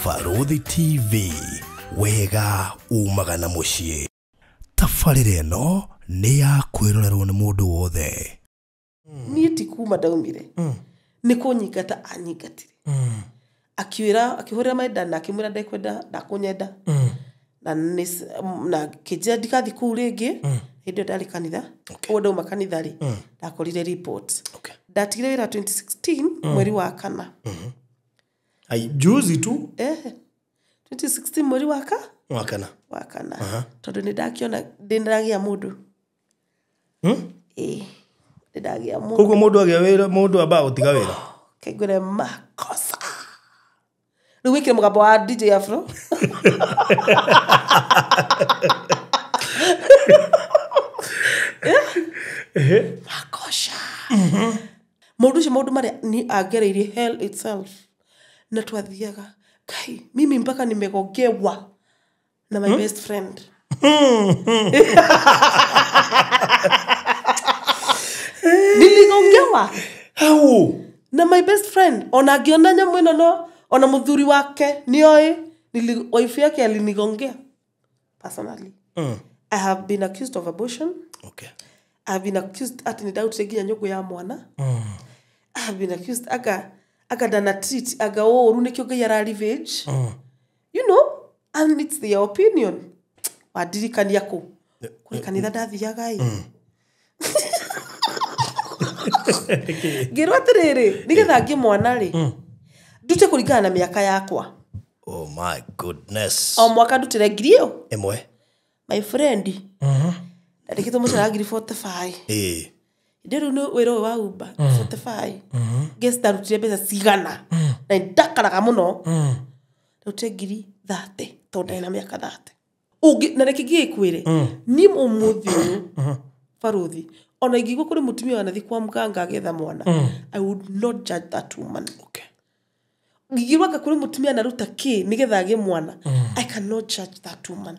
Barũthi TV, wega umaga na mũciĩ. Tabarĩra ĩno nĩ ya kwĩrorerwo nĩ mũndũ wothe. Niĩ ti kuma ndaumire, nĩ kũnyingata anyingatire. Akiwĩra, akĩhũrĩra my na akĩmwĩra ndekwenda, ndakũnyenda, na na kĩnjĩra ndikathi kũu rĩngĩ. Hĩndĩ ĩyo ndarĩ kanitha. Ũguo ndauma kanitha rĩ, ndakorire report. Ndatigire wĩra 2016 mweri wa kana. Ai, juzi tu. 2016 mweri wa ka? Wa kana. Wa kana. Tondũ nĩ ndakiona ndĩndagĩa mũndũ. Ĩĩ, ndĩndagĩa mũndũ. Koguo mũndũ agĩa wĩra, mũndũ ambaga gũtiga wĩra. Kaingũre makosa. Rĩu wĩkĩre mũgambo wa DJ Afro. Makosha. Mũndũ ũcio maũndũ marĩa ni angereirie hell itself. Na twathiaga, Kai, mimi mpaka nimegogewa na my best friend. Niligongewa. How? Na my best friend. Ona angiona nyamũ ĩno no, ona mũthuri wake nĩoĩ, wife yake alinigongea. Personally. I have been accused of abortion. I have been accused at ni doubt nginya nyũngũ ya mwana. I have been accused aga dana treat aga ũru nĩkĩo Ngai ara revenge. You know, and it's their opinion. Wadirikania kũ? Kũrĩ kanitha ndathiaga ĩ. Ngĩrwo atĩrĩrĩ, nĩgetha ngĩe mwana rĩ, ndute kũringana na mĩaka yakwa. Oh my goodness. O mwaka ndutĩre ngiri ĩyo. Ĩmwe. My friend. Ndandĩkĩtwo mũcara ngiri 45. Hĩndĩ ĩyo rĩu nĩ wĩra ũyũ wa Uber, 45. Guess ndarutire mbeca cigana. Na nĩndakaraga mũno. Ndarutire ngiri 30, tondũ ndarĩ na mĩaka 30. Ũngĩ, na reke ngĩkwĩre, niĩ ũmũthĩ ũyũ, Barũthi, ona ingĩigua kũrĩ mũtumia wanathiĩ kwa mganga agĩetha mwana, I would not judge that woman. Ngĩigua anga kũrĩ mũtumia anaruta kĩ nĩgetha agĩe mwana, I cannot judge that woman.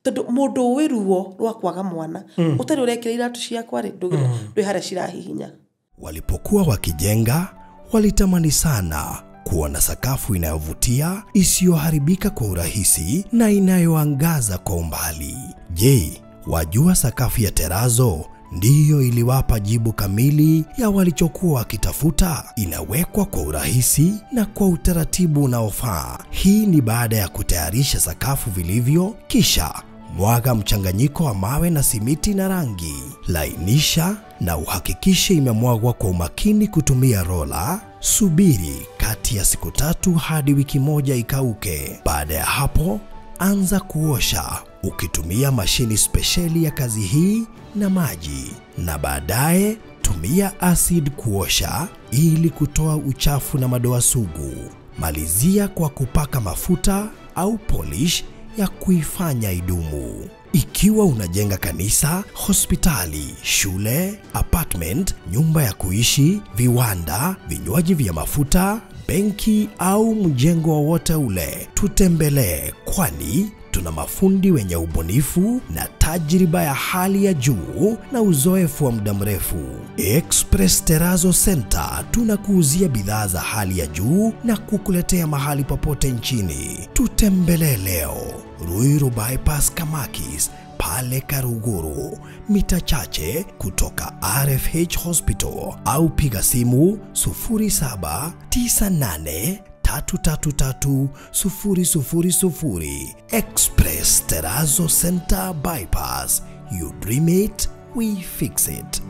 Tondũ mũndũ ũĩ ruo rwa kwaga mwana, ũtarĩ ũrekĩra iratũ ciakwa rĩ, ndwĩ harĩa cirahihinya. Walipokuwa wakijenga, walitamani sana kuona sakafu inayovutia, isiyoharibika kwa urahisi na inayoangaza kwa umbali. Je, wajua sakafu ya terazo ndiyo iliwapa jibu kamili ya walichokuwa wakitafuta? Inawekwa kwa urahisi na kwa utaratibu unaofaa. Hii ni baada ya kutayarisha sakafu vilivyo, kisha mwaga mchanganyiko wa mawe na simiti na rangi. Lainisha na uhakikishe imemwagwa kwa umakini kutumia rola. Subiri kati ya siku 3 hadi wiki 1 ikauke. Baada ya hapo, anza kuosha ukitumia mashini spesheli ya kazi hii na maji, na baadaye tumia acid kuosha ili kutoa uchafu na madoa sugu. Malizia kwa kupaka mafuta au polish ya kuifanya idumu. Ikiwa unajenga kanisa, hospitali, shule, apartment, nyumba ya kuishi, viwanda, vinywaji vya mafuta, benki au mjengo wowote ule, tutembelee, kwani tuna mafundi wenye ubunifu na tajriba ya hali ya juu na uzoefu wa muda mrefu. Express Terrazzo Center tunakuuzia bidhaa za hali ya juu na kukuletea mahali popote nchini. Tutembelee leo Ruiru Bypass Kamakis pale Karuguru, mita chache kutoka RFH Hospital, au piga simu 0798 333 000. Express Terrazzo Center Bypass. You dream it, we fix it.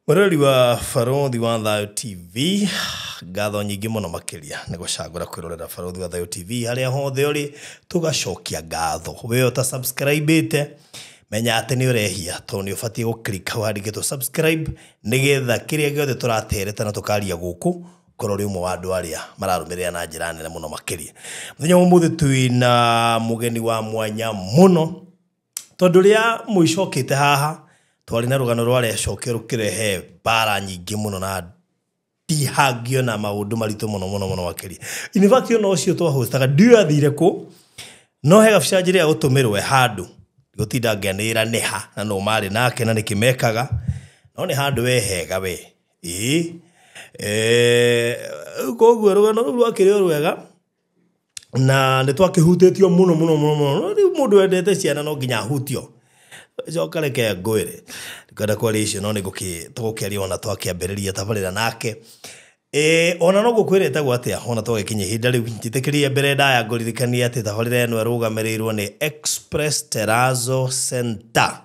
Mwerori wa Barũthi wa Thayũ TV, ngatho nyingĩ mũno makĩria nĩ gũcagũra kwĩrorera Barũthi wa Thayũ TV harĩa hothe ũrĩ, tũgacokia ngatho. We ũta subscribe-ĩte, menya atĩ nĩ ũrehia, tondũ nĩ ũbatiĩ gũ-click hau handĩkĩtwo subscribe nĩgetha kĩrĩa gĩothe tũratereta na tũkaria gũkũ korwo ũrĩ ũmwe wa andũ arĩa mararũmĩrĩra na njĩra nene mũno makĩria. Mũthenya wa ũmũthĩ twĩna mũgeni wa mwanya mũno, tondũ rĩa mũico okĩte haha twarĩ na rũgano rwarecokio rũkĩrehe mbara nyingĩ mũno na ndihangio na maũndũ maritũ mũno mũno mũno makĩria. In fact, ona ũcio twahostaga ndiũĩ athire kũ, no he gabica njĩra ya gũtũmĩrwo handũ gũtinda ngĩanĩrĩra nĩ ha na no marĩ nake na nĩkĩ mekaga, no nĩ handũ we hega we. Ĩĩ. Koguo rũgano rũu rwakĩrĩ o rwega na nĩ twakĩhutĩtio mũno mũno mũno mũno. Rĩu mũndũ wendete ciana no nginya ahutio. Coka reke ngwĩre, ndikwenda kwaria icio no nĩ tũgũkĩaria ona twakĩambĩrĩria tabarĩra nake. Ona no ngũkwĩra ĩtagwo atĩa ona twagĩkinya ihinda rĩu. Njĩtĩkĩrie mbere ndaya ngũririkanie atĩ tabarĩra ĩno ĩrũgamĩrĩirwo nĩ Express Terrazzo Center.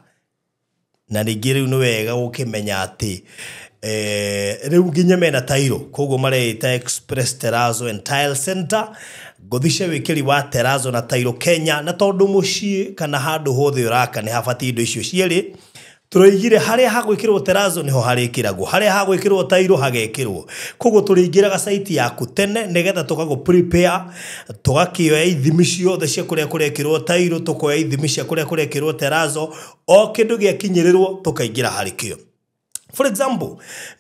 Na ningĩ rĩu nĩ wega gũkĩmenya atĩ rĩu nginya mena tairo, koguo mareita Express Terrazzo and Tile Center. Ngũthi cia wĩkĩri wa terrazzo na tairo Kenya, na tondũ mũciĩ kana handũ hothe ũraka nĩ habatiĩ indo icio cierĩ, tũroigire harĩa hagwĩkĩrwo terrazzo nĩho harĩkĩragwo, harĩa hagwĩkĩrwo tairo hagekĩrwo. Koguo tũrĩingĩraga site yaku tene nĩgetha tũgagũ prepare, tũgakĩoya ithimi ciothe cia kũrĩa kũrekĩrwo tairo, tũkoya ithimi cia kũrĩa kũrekĩrwo terrazzo, o kĩndũ gĩakinyĩrĩrwo tũkaingĩra harĩ kĩo. For example,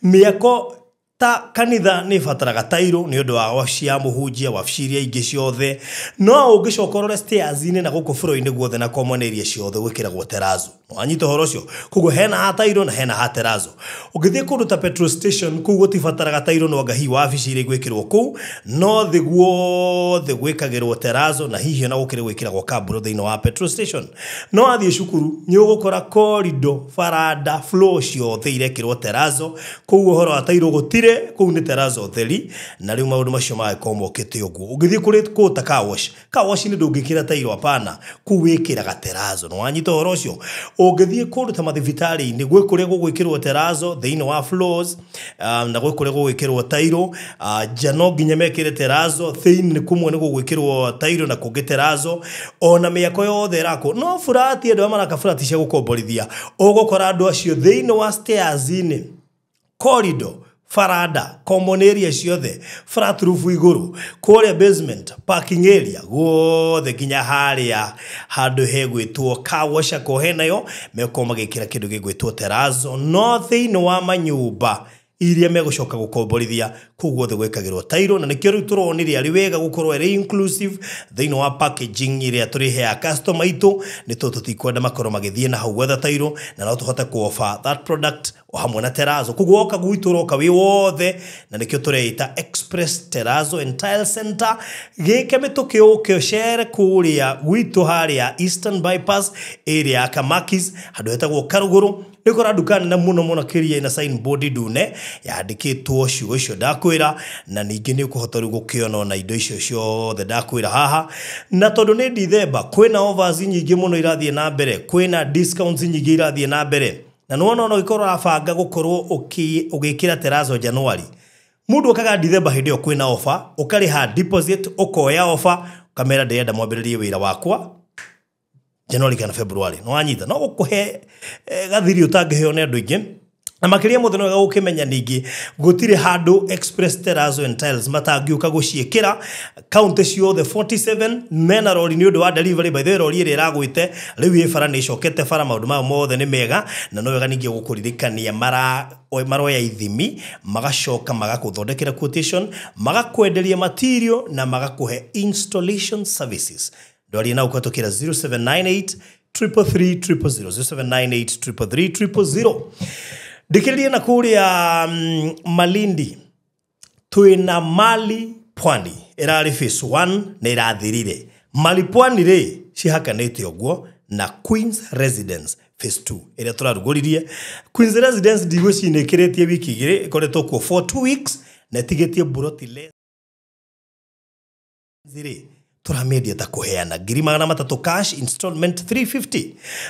mĩako ta kanitha nĩ ĩbataraga tairo nĩ ũndũ wa wabici ya mũhunjia, wabici iria ingĩ ciothe. No ũngĩcoka ũrore stairs-inĩ na gũkũ floor-inĩ guothe na common area ciothe gwĩkĩragwo terrazzo. Wanyita ũhoro ũcio? Koguo hena ha tairo na hena ha terrazzo. Ũngĩthiĩ kũndũ ta petrol station, kũu gũtibataraga tairo no anga hihi wabici iria igwĩkĩrwo kũu, no thĩ guothe gwĩkagĩrwo terrazzo na hihi ona gũkĩrĩ gwĩkĩragwo kaburo thĩinĩ wa petrol station. No wathiĩ cukuru nĩ ũgũkora corridor, baranda, floor ciothe irekĩrwo terrazzo. Kũu ũhoro wa tairo gũtirĩ, kũu nĩ terrazzo theri, na rĩu maũndũ macio magagĩkorwo mokĩte ũguo. Ũngĩthiĩ kũrĩ kũu ta car wash, car wash nĩ ndũngĩkĩra tairo, hapana, kũu wĩkĩraga terrazzo. Nĩ wanyita ũhoro ũcio? Ũngĩthiĩ kũndũ ta mathibitarĩ-inĩ, gwĩ kũrĩa gũgwĩkĩrwo terrazzo thĩinĩ wa floors, na gwĩ kũrĩa gũgwĩkĩrwo tairo, nja no nginya mekĩre terrazzo, thĩinĩ kũmwe nĩ gũgwĩkĩrwo tairo na kũngĩ terrazzo, ona mĩako yothe ĩrakwo. No burati, andũ arĩa maraka burati cia gũkomborithia, ũgũkora andũ acio thĩinĩ wa stairs-inĩ, corridor, farada, common area ciothe, flat roof igũrũ, kũrĩa basement, parking area, guothe nginya harĩa handũ hegwĩtwo car wash akorwo henayo, mekorwo magĩkĩra kĩndũ gĩgwĩtwo terrazzo. No thĩinĩ wa manyũmba iria megũcoka gũkomborithia, kũu guothe gwĩkagĩrwo tairo, na nĩkĩo rĩu tũronire arĩ wega gũkorwo ĩrĩ inclusive thĩinĩ wa packaging ĩrĩa tũrĩheaga customer aitũ, nĩ tondũ tũtikwenda makorwo magĩthiĩ na hau gwetha tairo, na no tũhote kũ offer that product o hamwe na terrazzo. Koguo woka gwitũ ũroka wĩ wothe, na nĩkĩo tũreita Express Terrazzo and Tile Center. Gĩke mĩtũkĩ ũke ũcere kũrĩa gwitũ harĩa Eastern Bypass area ya Kamakis, handũ hetagwo Karũgũrũ. Nĩ ũkora nduka nene mũno mũno kĩria ĩna signboard ndune yandĩkĩtwo ciugo icio ndakwĩra, na ningĩ nĩ ũkũhota rĩu gũkĩona ona indo icio ciothe ndakwĩra haha. Na tondũ nĩ Dithemba, kwĩna offers nyingĩ mũno irathiĩ na mbere, kwĩna discounts nyingĩ irathiĩ na mbere, na nĩwona ona ũngĩkorwo ũrabanga gũkorwo ũgĩkĩra terrazzo January, mũndũ okaga Dithemba hĩndĩ ĩyo kwĩna offer, ũkarĩha deposit, ũkoya offer, ũkamera ndĩrenda mwambĩrĩrie wĩra wakwa January kana February. No wanyita, no gũkũhe gathiri ũtangĩheo nĩ andũ aingĩ. Na makĩria mothe no wega gũkĩmenya ningĩ gũtirĩ handũ Express Terrazzo and Tiles matangĩũka gũciĩkĩra. Kaunti ciothe 47 mena rori nĩ ũndũ wa delivery. By the way, rori ĩrĩa ĩragwĩte rĩu ĩ bara nĩ ĩcokete bara, maũndũ mayo mothe nĩ mega, na no wega ningĩ gũkũririkania maroya ithimi, magacoka magakũthondekera quotation, magakwenderia material na magakũhe installation services. Ndwarie na ũkũhetũkĩra 0798 333 000, 0798 333 000. Ndĩkĩrĩrie na kũrĩa Malindi twĩna Mali Pwani ĩrarĩ phase 1 na ĩrathirire. Mali Pwani rĩ cihakanĩte ũguo na Queens Residence phase 2 ĩrĩa tũrarugũririe. Queens Residence ndigwĩciria nĩ ĩkĩrĩtie wiki igĩrĩ, ĩkoretwo kuo for 2 weeks na ĩtigĩtie mburoti less rĩ tũramĩendia ta kũheana ngiri magana matatũ cash, installment 350.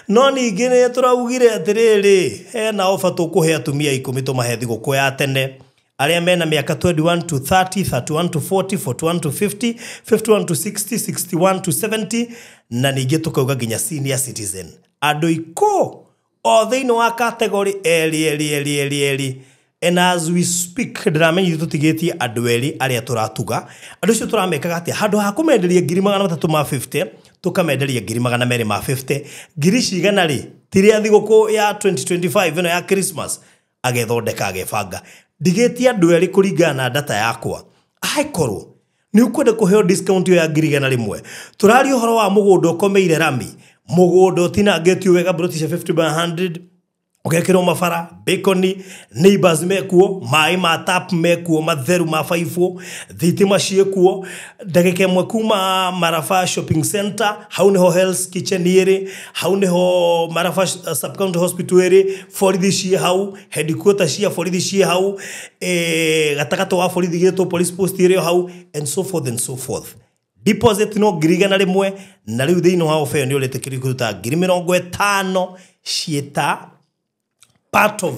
No ningĩ nĩ tũraugire atĩrĩrĩ, hena ofa tũkũhe atumia 10 tũmahe thigũkũ ya tene, arĩa mena mĩaka 21 to 30, 31 to 40, 41 to 50, 51 to 60, 61 to 70, na ningĩ tũkauga nginya senior citizen, andũ ikũ o thĩinĩ wa category erĩ erĩ erĩ erĩ erĩ. And as we speak, ndĩramenyithio tũtigĩtie andũ erĩ arĩa tũratuga. Andũ acio tũramekaga atĩa? Handũ ha kũmenderia ngiri magana matatũ ma 50, tũkamenderia ngiri magana merĩ ma 50. Ngiri cigana rĩ, ti rĩa thigũkũ ya 2025 ĩno ya Christmas, agethondeka agebanga. Ndigĩtie andũ erĩ kũringana na data yakwa. Angĩkorwo nĩ ũkwenda kũheo discount ĩyo ya ngiri igana rĩmwe, tũraria ũhoro wa mũgũnda ũkomeire rami, mũgũnda ũtinangĩtio wega, mburoti cia 50 by 100. Ũgekĩrwo mabara, bacon, neighbors mekuo, maĩ ma tap mekuo, matheru ma baibũ, thitima ciĩkuo, ndagĩka ĩmwe kuma Maraba Shopping Center, hau nĩho Hell's Kitchen ĩrĩ, hau nĩho Maraba Sub-County Hospital ĩrĩ, borithi ciĩ hau, headquarter cia borithi ciĩ hau, gatagatĩ wa borithi gĩtwo police post ĩrĩ o hau, and so forth and so forth. Deposit no 100,000 na rĩu thĩinĩ wa ofa ĩyo nĩ ũretĩkĩrio kũruta 50,000 ciĩta part of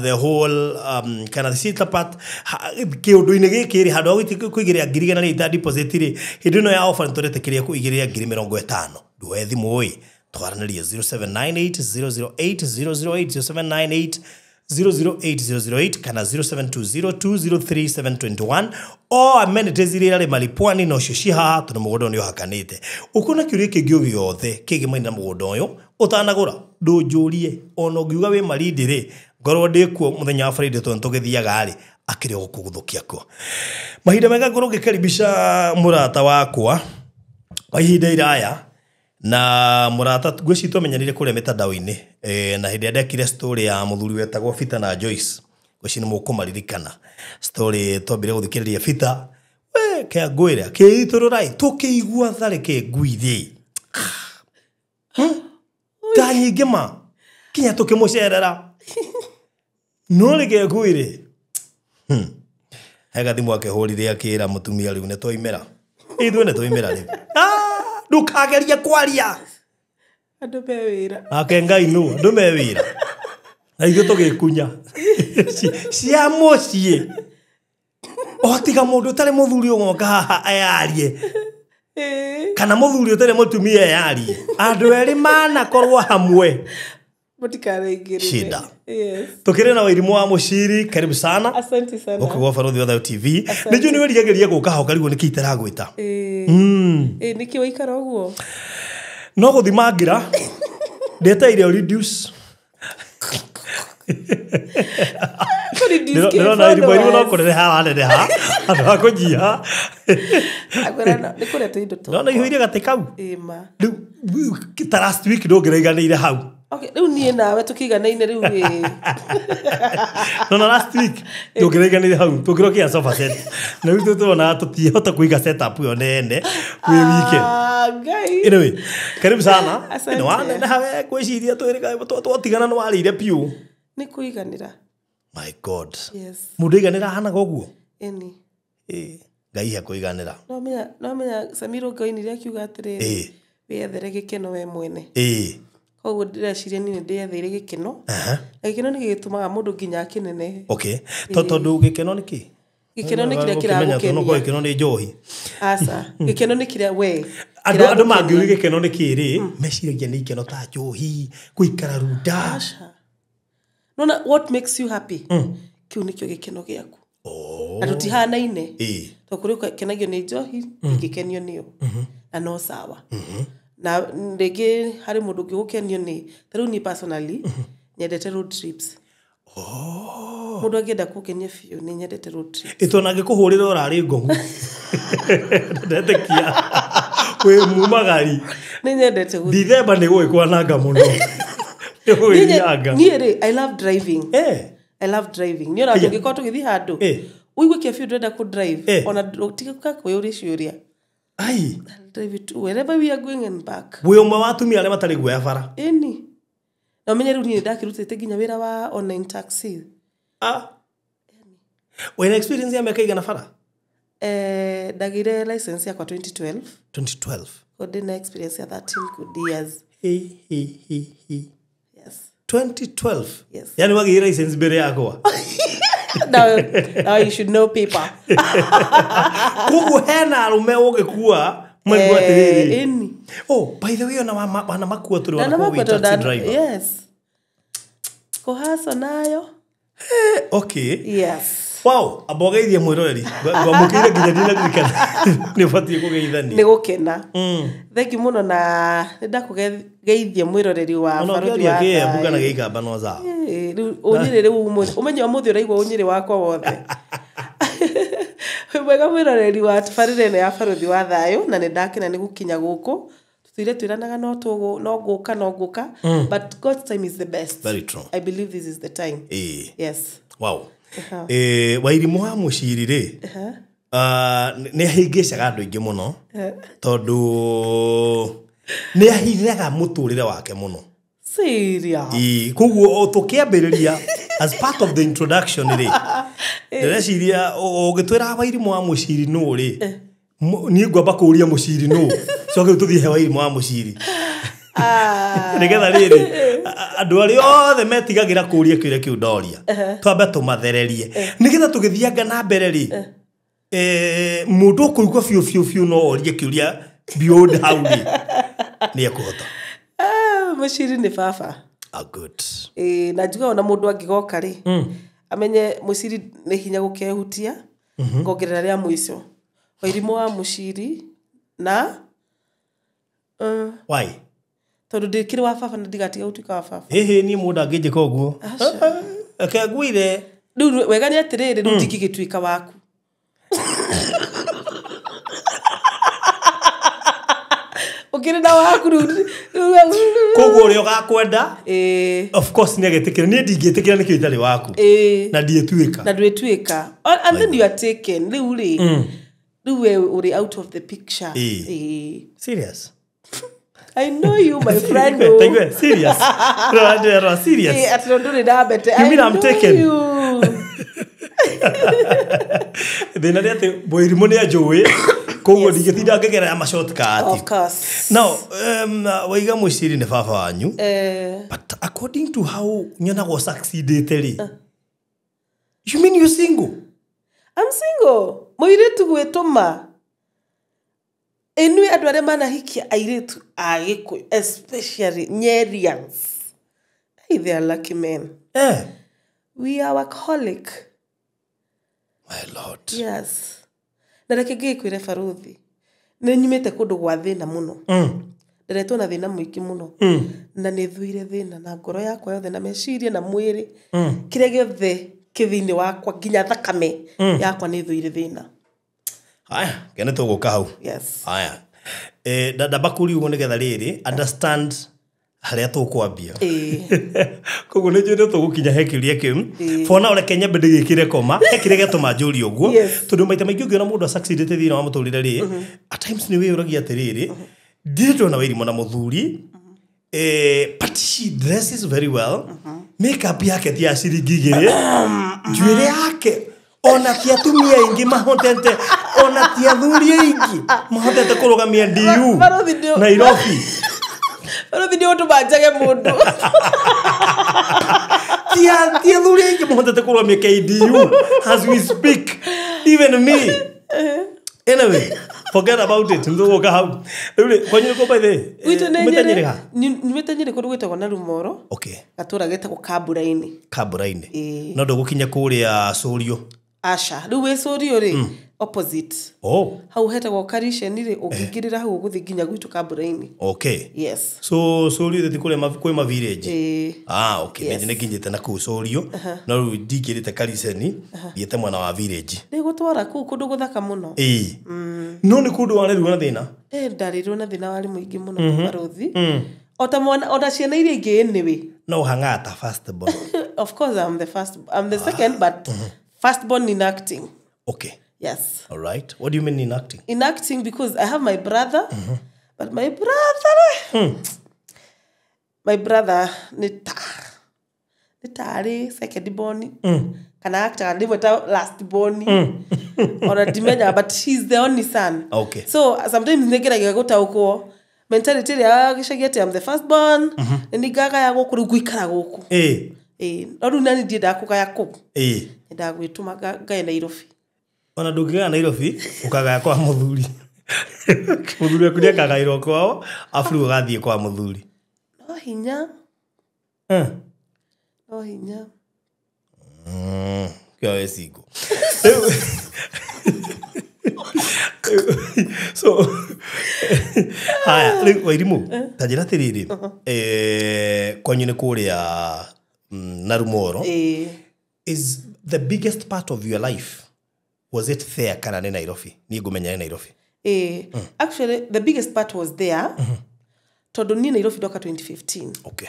the whole kana ciĩta part kĩũndũ-inĩ gĩkĩ rĩ handũ ha kũigĩrĩra 100,000 ta deposit rĩ hĩndĩ ĩno ya offer nĩ tũretĩkĩria kũigĩrĩra 50,000. Nduoe thimũ ĩ twaranĩrie 0798 008 008 0798 008 008 kana 0720 203 721 o amenities iria irarĩ Maripwani nocio ci haha tondũ mũgũnda ũyũ nĩ ũhakanĩte. Ũkuona kĩũria kĩngĩ o gĩothe kĩgĩmaine na mũgũnda ũyũ ũtanagũra ndũnjũrie ona ũngiuga wĩ Malindi rĩ ngorwo ndĩkuo mũthenya wa Friday tondũ tũgĩthiaga rĩ akĩrĩ o gũkũgũthũkia kuo. Mahinda mega ngorwo ngĩkaribisha mũrata wakwa kwa ihinda iraya na mũrata ngwĩciria twamenyanire kũrĩa mĩtandao-inĩ na hĩndĩ ĩrĩa ndekire story ya mũthuri wetagwo Peter na Joyce ngwĩciria nĩ mũkũmaririkana story twambire gũthikĩrĩria Peter we kĩa ngwĩre kĩitũrũrai tũkĩigua tharĩ kĩnguithĩ ta nyingĩ ma kinya tũkĩmũcerera no rĩke ngwĩre he gathimũ akĩhũrire akĩra mũtumia rĩu nĩ twaimĩra ithuĩ nĩ twaimĩra rĩu ndukagerie kwaria andũ me wĩra ake Ngai nũ andũ me wĩra na ithuĩ tũgĩkunya cia mũciĩ o tiga mũndũ ũtarĩ mũthuri ũgoka haha ayarie kana mũthuri ũtarĩ mũtumia ayarie andũ erĩ manakorwo hamwe mũtikaraingĩrĩre shida. Yes. Tukire na Wairimu wa Muciri, karibu sana. Asante sana. Gũkũ gwa Barũthi wa Thayũ TV. Nĩ njũĩ nĩ wĩriragĩria gũka haha ũkarigwo nĩkĩ itaragwĩta. Nĩkĩ waikara ũguo? No gũthima ngira ndeteire reduce. Ndĩrona Wairimu no kũneneha araneneha handũ ha kũnyiha. Nĩ kũrĩa tũindo tũkwa. Ndĩrona ihũire gatĩ kau. Ĩma. Rĩu ta last week ndũngĩraiganĩire hau. Okay, rĩu niĩ nawe tũkĩiganaine rĩu ĩ. No na last week ndũngĩraiganĩire hau tũngĩrokia sofa set. Na rĩu tũronaga tũtiĩhota kũiga setup ĩyo nene kwĩ wike. Ngai. Anyway, karibu sana. Asante. Nĩ waneneha we ngwĩciria twĩrĩ twatigana nĩ warĩire piũ. Nĩ kũiganĩra. My God. Yes. Mũndũ aiganĩra ahanaga ũguo? Ĩni. Ngai he kũiganĩra. No menya Samiro Ngoinire akiuga atĩrĩrĩ. Wĩethere gĩkeno we mwene. Koguo ndĩreciria niĩ nĩ ndĩetheire gĩkeno. Na gĩkeno nĩ gĩgĩtũmaga mũndũ nginya akĩnenehe. Okay. Tondũ gĩkeno nĩ kĩ? Gĩkeno nĩ kĩrĩa kĩragũkenia. No gĩkeno nĩ njohi. Aca. Gĩkeno nĩ kĩrĩa we. Andũ mangiuga gĩkeno nĩ kĩ rĩ, meciragia nĩ ikeno ta njohi, gũikara runda. Aca. Nona what makes you happy? Kĩu nĩkĩo gĩkeno gĩaku. Na tũtihanaine. Tondũ kũrĩ ũkenagio nĩ njohi, ingĩkenio nĩyo. Na no sawa. Na rĩngĩ harĩ mũndũ ũngĩ gũkenio nĩ ta rĩu niĩ personally nyendete road trips. Mũndũ angĩenda kũngenia biũ nĩ nyendete road trips. Ĩ tondũ angĩkũhũrĩra ũrarĩ ngogu. Ndetĩkia. Wĩ mumagari. Nĩ nyendete gũthiĩ. Dithemba nĩ gũgĩkwananga mũno. Nĩ gũgĩthianga. Niĩ rĩ, I love driving. I love driving. Niĩ ona tũngĩkorwo tũgĩthiĩ handũ ũigue kĩa biũ ndĩrenda kũ drive ona tiga kwĩyũria ciũria. Ai. Drive it wherever we are going and back. Wĩ ũmwe wa atumia arĩa matarĩ guoya bara. Ĩni. Na ũmenye rĩu niĩ ndakĩrutĩte nginya wĩra wa online taxi. Wĩna experience ya mĩaka igana bara? Ndagĩire license yakwa 2012. 2012. Koguo ndĩna experience ya 13 good years. Yes. 2012. Yes. Yani wagĩire license mbere yakwa. Now you should know paper. Koguo hena arũme ũngĩkua maigua atĩrĩrĩ. Ĩni. Oh, by the way ona wana makua tũrĩ wana kwa taxi driver. Yes. Kũhaco nayo. Okay. Yes. Wow, amba ũgeithie mwĩroreri. Ngwamũkĩire nginya ndinaririkana. Nĩ ũbatiĩ kũgeithania. Nĩ gũkena. Thank you mũno na nĩ ndakũgeithia mwĩroreri wa Barũthi wa Thayũ. Ona ũngĩaria Kĩembu kana Gĩikamba no sawa. Rĩu ũnyĩrĩ rĩu ũmenye ũmũthĩ ũraigua ũnyĩrĩ wakwa wothe. Wĩ mwega mwĩroreri wa tabarĩra ĩno ya Barũthi wa Thayũ na nĩ ndakena nĩ gũkinya gũkũ Tuire twiranaga no tugo no guka no guka, but God's time is the best. Very true. I believe this is the time. Yes. Wow. Wairimu wa Muciri ri nĩ ahĩngĩcaga andũ aingĩ mũno tondũ nĩ ahithaga mũtũrĩre wake mũno. Serious. Koguo tũkĩambĩrĩria as part of the introduction rĩ ndĩreciria ũgĩtwĩra Wairimu wa Muciri nũ rĩ niĩ ngwamba kũũria Muciri nũ coke tũthiĩ he Wairimu wa Muciri nĩgetha rĩrĩ andũ arĩa othe metigagĩra kũũria kĩũria kĩu ndoria twambe tũmathererie nĩgetha tũgĩthianga na mbere rĩ mũndũ ũkũigua biũ biũ biũ no orie kĩũria beyond hau rĩ nĩ ekũhota. Muciri nĩ baba. Ah, good. Na njuga ona mũndũ angĩgoka rĩ amenye Muciri nĩ hinya gũkehutia ngongerera rĩa mũico Wairimu wa Muciri na why tondũ ndĩkĩrĩ wa baba na ndigatiga gũtuĩka wa baba. Ĩhĩ niĩ mũndũ angĩnjĩka ũguo reke ngwĩre rĩu wega nĩ atĩrĩrĩ rĩu ndingĩgĩtuĩka waku. Ũkĩrĩ na waku rĩu koguo ũrĩa ũgakwenda of course nĩ agetĩkĩra niĩ ndingĩtĩkĩra nĩkĩo itarĩ waku na ndiĩtuĩka na ndwĩtuĩka and then you are taken rĩu rĩ rĩu we ũrĩ out of the picture. Serious. I know you, my friend. Thank you. Serious. No, serious. You mean I'm taken? Thĩna nĩ atĩ Wairimu nĩ anjũĩ koguo ndingĩtinda ngĩgerera ma shortcut. Of course. Now, waiga Muciri nĩ baba wanyu. But according to how nyonagwo succeedĩte rĩ, you mean you're single? I'm single. Mũirĩtu gwĩtũma Inuĩ andũ arĩa manahikia airĩtu a Gĩkũyũ, especially Nyerians. Hey, they are lucky men. We are workaholic. My Lord. Yes. Na reke ngĩkwĩre baruthi nĩ nyumĩte kũndũ gwa thĩna mũno. Nderetwo na thĩna mũingĩ mũno. Na nĩ thuire thĩna na ngoro yakwa yothe na meciria na mwĩrĩ. Kĩrĩa gĩothe kĩ thĩinĩ wakwa nginya thakame yakwa nĩ thuire thĩna. Haya, kene tũgũka hau. Yes. Haya. Ndamba kũria ũguo nĩgetha rĩrĩ understand harĩa tũkwambia. Koguo nĩ njũĩ nĩ tũgũkinya he kĩũria kĩu. For now reke nyambe ndĩgĩkĩre koma he kĩrĩa gĩatũma njũrie ũguo. Tondũ maita maingĩ ũngĩona mũndũ asucceedĩte thĩinĩ wa mũtũrĩre rĩ, at times nĩ wĩyũragia atĩrĩrĩ, ndirĩ ndona Wairimu na mũthuri, but she dresses very well. Makeup yake ti ya ciringi igĩrĩ, njuĩrĩ yake ona ti atumia aingĩ mahotete, ona ti athuri aingĩ mahotete kũrũgamia DU Nairobi. Baruthi nĩ ũtũma njage mũndũ. Ti athuri aingĩ mahotete kũrũgamia KDU as we speak, even me. Anyway, forget about it. Nĩtũgũka hau. Rĩu rĩ, kwanyu nĩkũ by the way? Umĩte Nyĩrĩ ha? Nyumĩte Nyĩrĩ kũndũ gwĩtagwo Narumoro. Okay. Gatũra getagwo Kambura-inĩ. Kambura-inĩ. No ndũgũkinya kũrĩa Cũrio? Aca, rĩu wĩ Cũrio rĩ, opposite. Oh. Hau hetagwo Kariceni rĩ, ũngĩingĩrĩra hau ũgũthiĩ nginya gwitũ Kambura-inĩ. Okay. Yes. So Cũrio thĩ kũrĩa kwĩ ma village? Ah, okay. Yes. Nĩ nginyĩte na kũu Cũrio, no rĩu ndingĩrĩte Kariceni, thiĩte mwena wa village. Nĩ gũtwara kũu kũndũ gũthaka mũno. No nĩ kũndũ warerirwo na thĩna? Ndarĩirwo na thĩna warĩ mũingĩ mũno baruthi. Ota mwana ona ciana iria ingĩ anyway. No hang'ata first born. Of course I'm the first, I'm the second, but first born in acting. Okay. Yes. All right. What do you mean in acting? In acting because I have my brother, but my brother, my brother nĩ tarĩ second born, kana actor ndimwe ta last born, ona ndimenya, but he's the only son. Okay. So sometimes nĩngeragia gũtaũkwo mentality ĩrĩa gĩcagi atĩ I'm the first born, nĩ ngagaya gũkũ rĩu ngũikara gũkũ. No rĩu nani ndiendaga kũgaya kũu. Nyendaga gwĩtũma ngae Nairobi. Ona ndũngĩgaya Nairobi ũkagaya kwa mũthuri. Mũthuri waku nĩakagaĩrwo kwao afu rĩu ũgathiĩ kwa mũthuri. No hinya. No hinya. Kĩo wĩ single. So haya rĩu Wairimu ta njĩra atĩrĩrĩ, kwanyu nĩ kũrĩa Narumoro. Is the biggest part of your life, was it there kana nĩ Nairobi? Niĩ ngũmenya nĩ Nairobi. Actually the biggest part was there. Tondũ niĩ Nairobi ndoka 2015. Okay.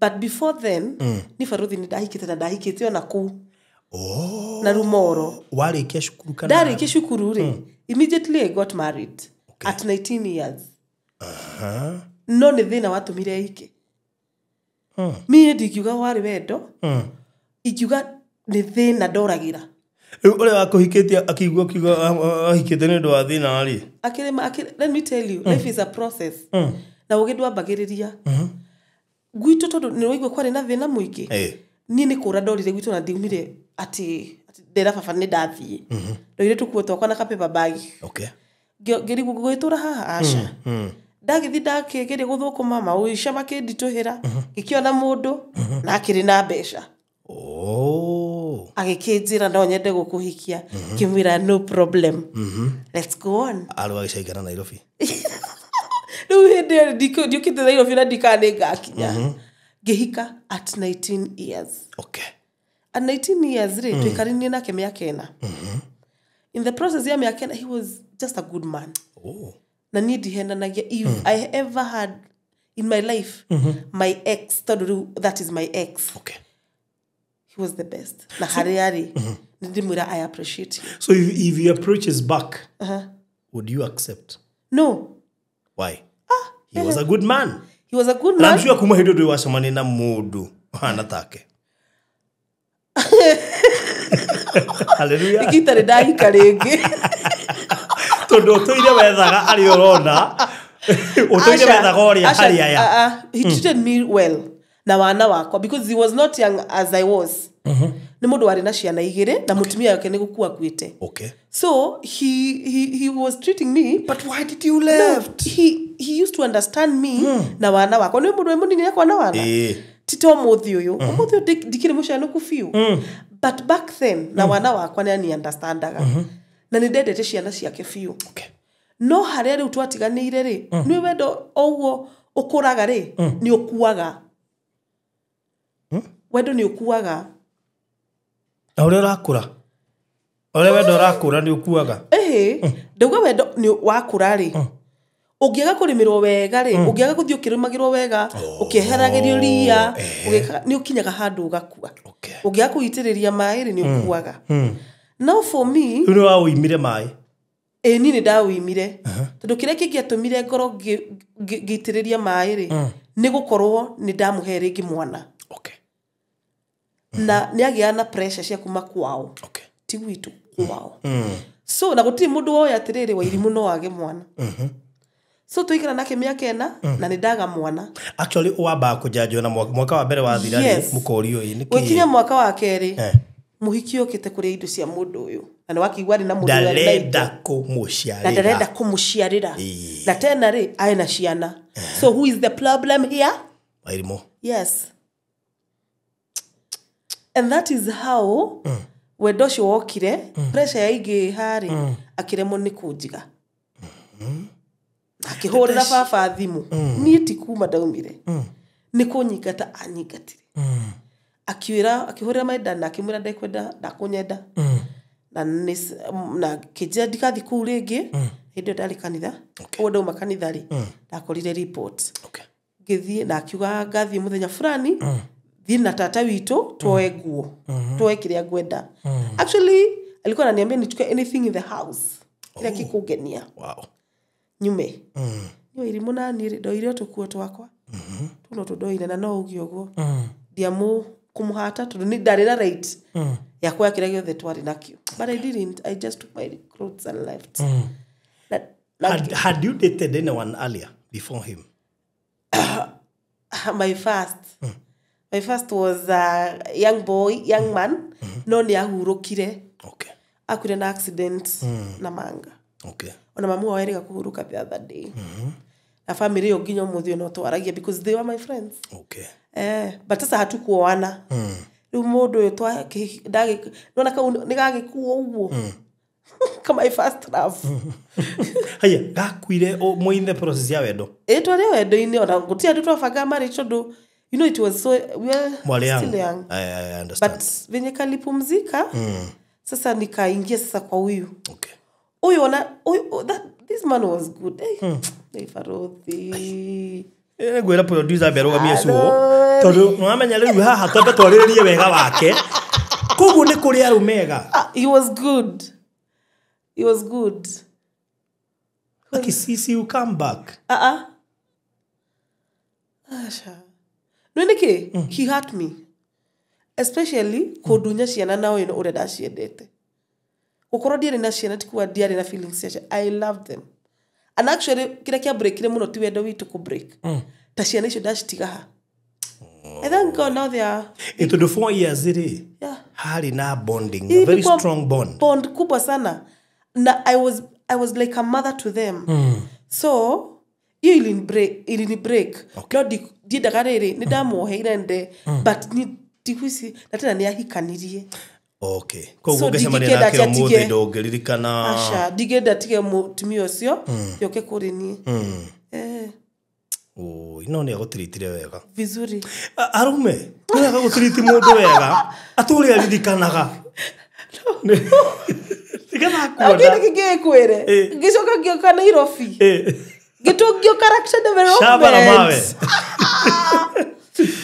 But before then, ni baruthi nĩ ndahikĩte na ndahikĩte ona kũu. Oh. Na Rumoro. Warĩkia cukuru kana? Ndarĩkia cukuru rĩ, immediately I got married. Okay. At 19 years. No nĩ thĩna watũmire ike. Niĩ ndingiuga warĩ wendo. Ingiuga nĩ thĩna ndoragĩra. Rĩu ũrĩa wakũhikĩtie akĩigua kiuga ahikĩte nĩ ũndũ wa thĩna rĩ. Akĩrĩma, let me tell you, life is a process. Na ũgĩ ndwambagĩrĩria. Gwitũ tondũ nĩ waigua kwarĩ na thĩna mũingĩ. Niĩ nĩ kũra ndorire gwitũ na ndiumire atĩ ndera baba nĩ ndathiĩ. Ndoire tũkuo twakwa na ka paper bag. Okay. Ngĩrigwo gũgĩtũra haha aca. Ndagĩthiĩ ndakĩgeria gũthũkũma maũica makĩnditũhĩra. Ngĩkĩona mũndũ na akĩrĩ na mbeca. Oh. Agĩkĩnjĩra no nyende gũkũhikia. Ngĩmwĩra no problem. Let's go on. Arĩ wagĩcaikara Nairobi. Rĩu hĩndĩ ĩyo ndiũkĩte Nairobi na ndikana nĩ ngakinya. Ngĩhika at 19 years. Okay. At 19 years rĩ, tũikaranie nake mĩaka ĩna. In the process ya mĩaka ĩna, he was just a good man. Oh. Na niĩ ndihenanagia. If I ever had in my life, my ex, tondũ rĩu that is my ex. Okay. He was the best. Na harĩa arĩ, nĩ ndĩmwĩra I appreciate him. So if he approaches back, would you accept? No. Why? He was a good man. He was a good Na man. I'm sure kuma hĩndĩ ũndũ wacemania na mũndũ ũhana take. Hallelujah. Ikitarĩ ndahika rĩngĩ. Tondũ ũtũire wethaga arĩa ũrona. Ũtũire wethaga ũrĩa harĩ aya. He treated me well. Na wana wakwa because he was not young as I was. Nĩ mũndũ warĩ na ciana igĩrĩ na mũtumia wake nĩ gũkua akuĩte. Okay. So he was treating me. But why did you left? No, he used to understand me na wana wakwa. Nĩ mũndũ wĩ mũnini akwa na wana. Ti ta ũmũthĩ ũyũ. Ũmũthĩ ũyũ ndikĩrĩ mũcanũku biũ. But back then na wana wakwa nĩ ani understandaga. Na nĩ ndendete ciana ciake biũ. Okay. No harĩa rĩu twatiganĩire rĩ, nĩ wendo o ũguo ũkũraga rĩ, nĩ ũkuaga. Wendo nĩ ũkuaga. Na ũrĩa ũrakũra. Ũrĩa wendo ũrakũra nĩ ũkuaga. Ĩhĩ, ndauga wendo nĩ wakũra rĩ. Ũngĩaga kũrĩmĩrwo wega rĩ, ũngĩaga gũthiĩ ũkĩrĩmagĩrwo wega, ũkĩeheragĩrio ria, nĩ ũkinyaga handũ ũgakua. Okay. Ũngĩaga kũitĩrĩria maĩ rĩ, nĩ ũkuaga. Now for me, Rĩu nĩ waũimire maĩ. Ĩĩ niĩ nĩ ndaũimire. Tondũ kĩrĩa kĩngĩatũmire ngorwo ngĩitĩrĩria maĩ rĩ, nĩ gũkorwo nĩ ndamũhe rĩngĩ mwana. Okay. Na nĩ agĩaga na pressure cia kuma kwao. Okay. Ti gwitũ, kwao. So na gũtirĩ mũndũ woĩ atĩrĩrĩ Wairimũ no age mwana. So tũikara nake mĩaka ĩna na nĩ ndaga mwana. Actually wambaga kũjanjwo na mwaka wa mbere wathira rĩ, mũkorio ĩ nĩkĩ? Gũkinya mwaka wa kerĩ, mũhiki ũkĩte kũrĩa indo cia mũndũ ũyũ. Na nĩ wakĩigua arĩ na mũndũ ũyũ arĩ na indo. Ndarenda kũmũciarĩra. Na ndarenda kũmũciarĩra. Na tena rĩ, arĩ na ciana. So who is the problem here? Wairimũ. Yes. And that is how wendo ũcio wokire, pressure yaingĩha rĩ, akĩremwo nĩ kũnjiga. Akĩhũrĩra baba thimũ. Niĩ ti kuma ndaumire. Nĩ kũnyingata anyingatire. Akiwĩra, akĩhũrĩra my dad na akĩmwĩra ndekwenda, ndakũnyenda. Na kĩnjĩra ndigathiĩ kũu rĩngĩ. Hĩndĩ ĩyo ndarĩ kanitha. Ũguo ndauma kanitha rĩ, ndakorire report. Okay. Ngĩthiĩ na akiuga ngathiĩ mũthenya fulani, thiĩ na tata witũ tuoe nguo, tuoe kĩrĩa ngwenda. Actually alikuwa ananiambia nichukue anything in the house. Kĩrĩa kĩkũngenia. Wow. Nyume. Nĩ Wairimũ na niĩ rĩ, ndoire tũkuo twakwa. Tũu no tũndoire na no ũgĩ ũguo. Ndiamũ kũmũhata tondũ nĩ ndarĩ na right ya kuoya kĩrĩa gĩothe twarĩ nakĩo. But I didn't. I just took my clothes and left. Had you dated anyone earlier before him? My first. My first was a young boy, young man. No nĩ ahurũkire. Okay. Akuire na accident na manga. Okay. Ona mamu wao erĩga kũhurũka the other day. Na family ĩyo nginya ũmũthĩ ũyũ no twaragia because they were my friends. Okay. But sasa hatukuoana. Rĩu mũndũ ũyũ nona kau nĩ gagĩkua ũguo. Kama my first love. Haya, gakuire mũ in the process ya wendo. Ĩ twarĩ wendo-inĩ ona gũtirĩ andũ twabangaga marriage tondũ you know it was so we were still young. I understand. But venye kalipumzika, sasa nikaingia sasa kwa huyu. Okay. Huyu ona huyu, that this man was good. Nĩ barothi. Ngwĩra producer ambe arũgamie cuo tondũ nĩwamenya rĩu haha twambe twarĩrĩrie wega wake koguo nĩ kũrĩ arũme ega. He was good. He was good. Akisisi you come back. Asha. No nĩkĩ? He hurt me. Especially kũndunya ciana na ũyũ ũrĩa ndaciendete. Gũkorwo ndiarĩ na ciana ti kuga ndiarĩ na feelings cia ciana. I loved them. And actually kĩrĩa kĩa breakire mũno ti wendo witũ kũ break. Ta ciana icio ndacitiga ha. I thank God now they are. Tondũ 4 years rĩ. Yeah. Harĩ na bonding, a very strong bond. Bond kubwa sana. Na I was like a mother to them. So hiyo ilini break. Okay. No ndiendaga rĩrĩ nĩ ndamuoheire nde but ni ndiguici na tena nĩ ahikanirie. Okay. Koguo ũngĩcemania nake ũmũthĩ ndũngĩririkana. Aca, ndingĩenda tige mũtumia ũcio yoke kũrĩ niĩ. Oi, no nĩ agũtiritire wega. Vizuri. Arũme, nĩ wega gũtiriti mũndũ wega, atũre aririkanaga. Tigatha kuona. Kĩndũ kĩngĩ ngĩkwĩre. Ngĩcoka ngĩũka Nairobi. Ngĩtũngio character development. Shaba na mawe.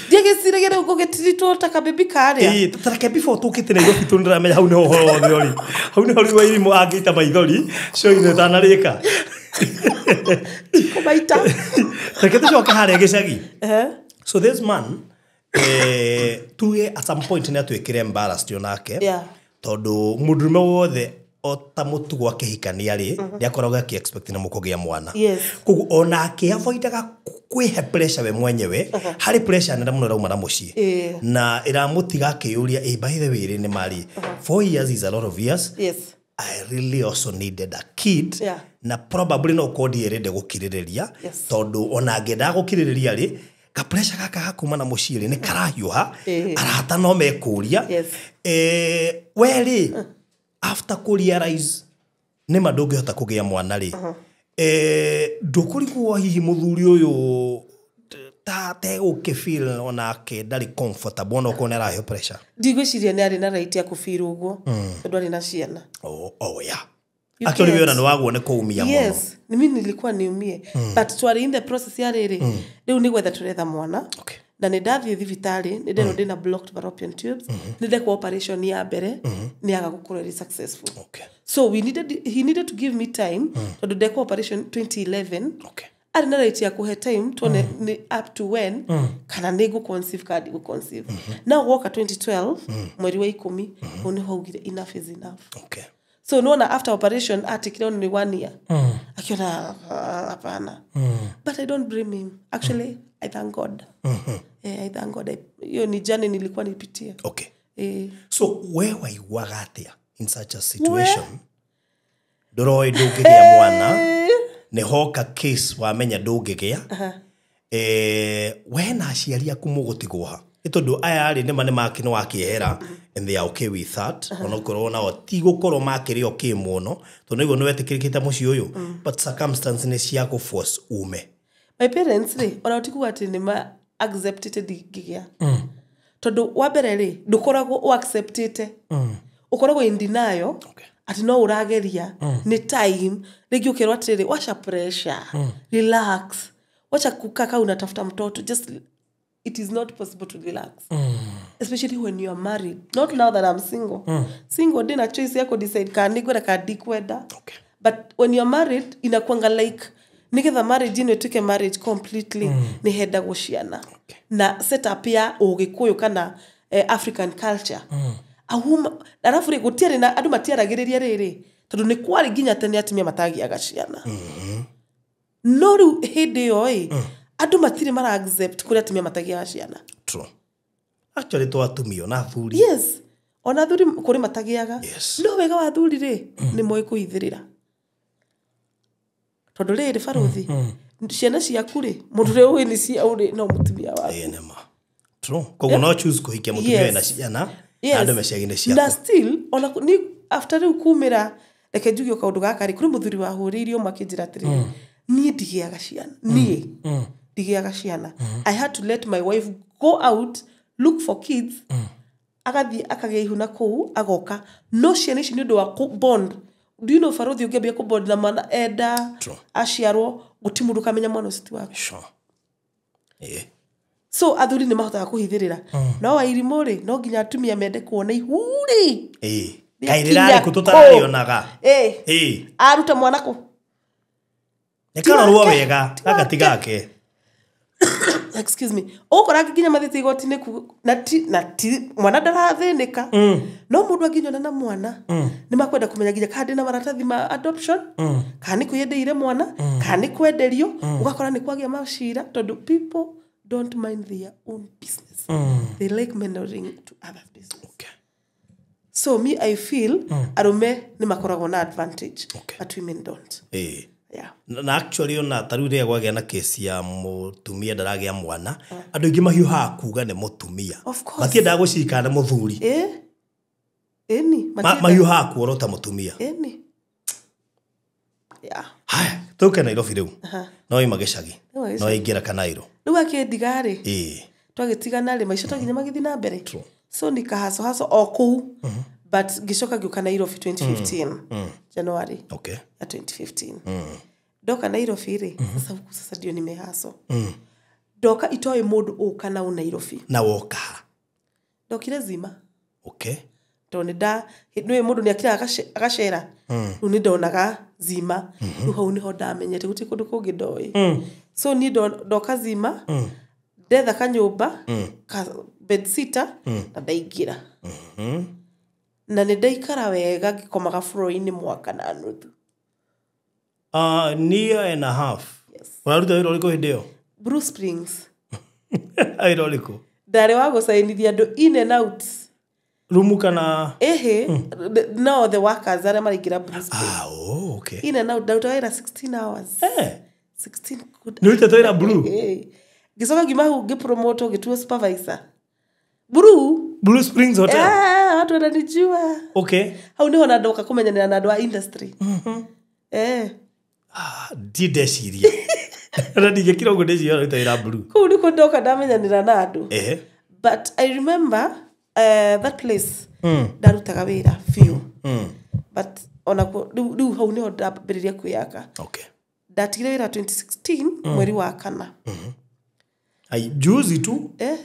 Ndiagĩciragia rĩu ngũgĩtiritwo ta kabibi karĩa. Ta reke before tũkĩte Nairobi tondũ ndĩramenya hau nĩho ũhoro wothe ũrĩ. Hau nĩho rĩu Wairimu angĩita maithori, show-inĩ ĩtanarĩka. Kũmaita. Reke tũcoke harĩa gĩcagi. So this man, tuge at some point nĩ atuĩkire embarrassed onake. Yeah. Tondũ mũndũrũme wothe o ta mũtugo akĩhikania rĩ, nĩ akoragwo akĩ expect na mũkũgĩa mwana. Yes. Koguo ona akĩavoidaga kwĩhe pressure we mwenyewe, harĩ pressure nene mũno ĩrauma na mũciĩ. Na ĩramũtiga akĩyũria, by the way rĩ nĩ marĩ. 4 years is a lot of years. Yes. I really also needed a kid. Yeah. Na probably no korwo ndierĩte gũkirĩrĩria. Yes. Tondũ ona angĩendaga gũkirĩrĩria rĩ, ka pressure gaka gakuma na mũciĩ rĩ nĩ karahiũha. Arata no mekũria. Yes. We rĩ, after kũ realize nĩ ma ndũngĩhota kũgĩa mwana rĩ, ndũkũrigwo hihi mũthuri ũyũ ta tegũkĩ feel onake ndarĩ comfortable onokorwo nĩ araheo pressure. Ndigwĩciria nĩ arĩ na right ya kũfeel ũguo tondũ arĩ na ciana. Oh yeah. Actually wewe na waguo nĩ kũumia mũno. Yes, ni mimi nilikuwa niumie. But twarĩ in the process ya rĩrĩ. Rĩu nĩ gwetha tũretha mwana. Okay. Na nĩ ndathiĩ thibitarĩ, nĩ nderwo ndĩna blocked fallopian tubes, nĩ ndekwo operation ya mbere, nĩ yaga gũkorwo ĩrĩ successful. Okay. So he needed to give me time tondũ ndekwo operation 2011. Okay. Arĩ na right ya kũhe time tuone nĩ up to when kana nĩ ngũ-conceive kana ndigũ-conceive. Now gwoka 2012 mweri wa 10 hau nĩho augire enough is enough. Okay. So nona after operation atikire only 1 year. Akiona hapana. But I don't blame him. Actually I thank God. I thank God. Hiyo ni journey nilikuwa nipitie. Okay. So wewe waiguaga atĩa in such a situation? Ndũroĩ ndũngĩgĩa mwana. Nĩ hoka case wamenya ndũngĩgĩa. We na aciari aku mũgũtigwo ha? Nĩ tondũ aya rĩ nĩma nĩ wakĩehera and they are okay with that. Onokorwo nao ti gũkorwo makĩrĩ okay mũno tondũ nĩguo nĩ wetĩkĩrĩkĩte mũciĩ ũyũ, but circumstance nĩ cia kũ force ume. My parents rĩ ona ti kuga atĩ nĩ ma accepted ndingĩgĩa. Tondũ wa mbere rĩ ndũkoragwo ũ acceptĩte. Ũkoragwo in denial. Okay. Atĩ no ũrageria nĩ time rĩngĩ ũkerwo atĩrĩrĩ wacha pressure, relax, wacha kukaa kau unatafuta mtoto, just it is not possible to relax. Especially when you are married. Not now that I'm single. Single ndina choice yako decide kana nĩngwenda kana ndikwenda. Okay. But when you are married inakuanga like nĩgetha marriage ĩno ĩtuĩke marriage completely nĩ hendagwo ciana. Okay. Na setup ya Ũgĩkũyũ kana African culture. Arabu rĩ gũtiarĩ na andũ matiaragĩrĩria rĩrĩ tondũ nĩ kwarĩ nginya tene atumia matagiaga ciana. No rĩu hĩndĩ ĩyo ĩ andũ matirĩ mara accept kũrĩa atumia matagiaga ciana. True. Actually to atumia na athuri. Yes. Ona athuri kũrĩ matagiaga. Yes. No wega wa athuri rĩ nĩ moĩ kũhithĩrĩra. Tondũ rĩrĩ barothi ciana ciaku rĩ mũndũ ũrĩa ũĩ nĩ cia ũrĩ no mũtumia waku. Nĩma. True. Koguo no choose kũhikia mũtumia wĩna ciana. Yes. Andũ meciaga-inĩ ciaku. Na still ona ni after rĩu kumĩra reke njuge kaũndũ gaka rĩ kũrĩ mũthuri wahũrĩirio makĩnjĩra atĩrĩrĩ niĩ ndigĩaga ciana. Niĩ ndigĩaga ciana. I had to let my wife go out look for kids. Agathiĩ akagĩa ihu na kũu agoka no ciana ici nĩ ũndũ wa bond Do you know barothi ũngĩambia kũbond na mwana enda True. aciarwo gũti mũndũ ũkamenya mwana ũcio ti waku. Sure. Eh. So athuri nĩ mahotaga kũhithĩrĩra, no wairimũ rĩ, no nginya atumia mende kuona ihu rĩ. Eh. Rĩakinya Kaĩ rĩrarĩ kũ kũ? tũtararĩonaga? Eh. Eh. Aruta mwana kũ? Nĩ karorwo Ti wake. wega Ti gaka wake. ti gake. Excuse me, ũgũkora nginya mathiĩte igoti-inĩ na ti mwana ndarathĩnĩka, no mũndũ angĩnyona na mwana nĩ makwenda kũmenya nginya kana ndĩna maratathi ma adoption, kana nĩ kwĩyendeire mwana, kana nĩ kwenderio. Ũgakora nĩ kwagĩa macira tondũ people don't mind their own business, they like meddling to others' business. Okay. So me, I feel arũme nĩ makoragwo na advantage, but women don't. Eh. Yeah. Na actually ona ta rĩu rĩrĩa kwagĩa na kesi ya mũtumia ndaragĩa mwana, andũ aingĩ mahiũhaga kuga nĩ mũtumia. Of course. Matiendaga gũcirikana nĩ mũthuri. Eh, ĩni. Mahiũhaga kuorota mũtumia. Ĩni, yeah. Haya, tũke Nairobi rĩu. No ima gĩcagi. Rĩu agĩcagi. No ingĩra Kanairo. Rĩu akĩndiga rĩ, Eh. twagĩtigana rĩ, maica twaginya magĩthiĩ na mbere. True. So nikahaco haco o kũu, but ngĩcoka ngĩũka Nairobi 2015 January ya 2015. Ndoka Nairobi rĩ, sasa huku sasa ndio nimehaco. Ndoka itoĩ mũndũ ũka nau Nairobi. Na woka ha? Ndokire Zima. Tondũ nĩ nda nĩũĩ mũndũ nĩ akiraga agacera. Rĩu nĩ ndonaga Zima, rĩu hau nĩho ndamenyete gũtirĩ kũndũ kũngĩ ndoĩ. So niĩ ndoka Zima, ndetha kanyũmba ka bedsitter na ndaingĩra, na nĩ ndaikara wega ngĩkomaga floor-inĩ mwaka na nuthu. Year and a half. Yes. Ũraruta wĩra ũrĩkũ hĩndĩ ĩyo? Blue Springs. Wĩra ũrĩkũ? Ndarĩ wa gũcainithia andũ in and out. Rumu kana? Ehe, no, the workers arĩa maraingĩra Blue Springs. Ah, oh, okay. In and out, ndaruta wĩra 16 hours. Eh. 16 good. Nĩ ũrutĩte wĩra Blue? Eh. Ngĩcoka ngiuma hau ngĩpromote ngĩtuo supervisor Blue. Blue Springs Hotel. Eh, watu wananijua. Hau niho na ndoka kũmenyanĩra na andũ a industry. Eh. Ah, ndi ndeciria. Na ndingĩkira ũguo ndeciria ũraruta wĩra Blue. Kũu nĩkuo ndoka ndamenyanĩra na andũ. But I remember that place ndarutaga wĩra biũ, but onakuo rĩu hau nĩho ndambĩrĩria kwĩyaka. Ndatigire wĩra 2016 mweri wa kana. Ai, juzi tu. Eh,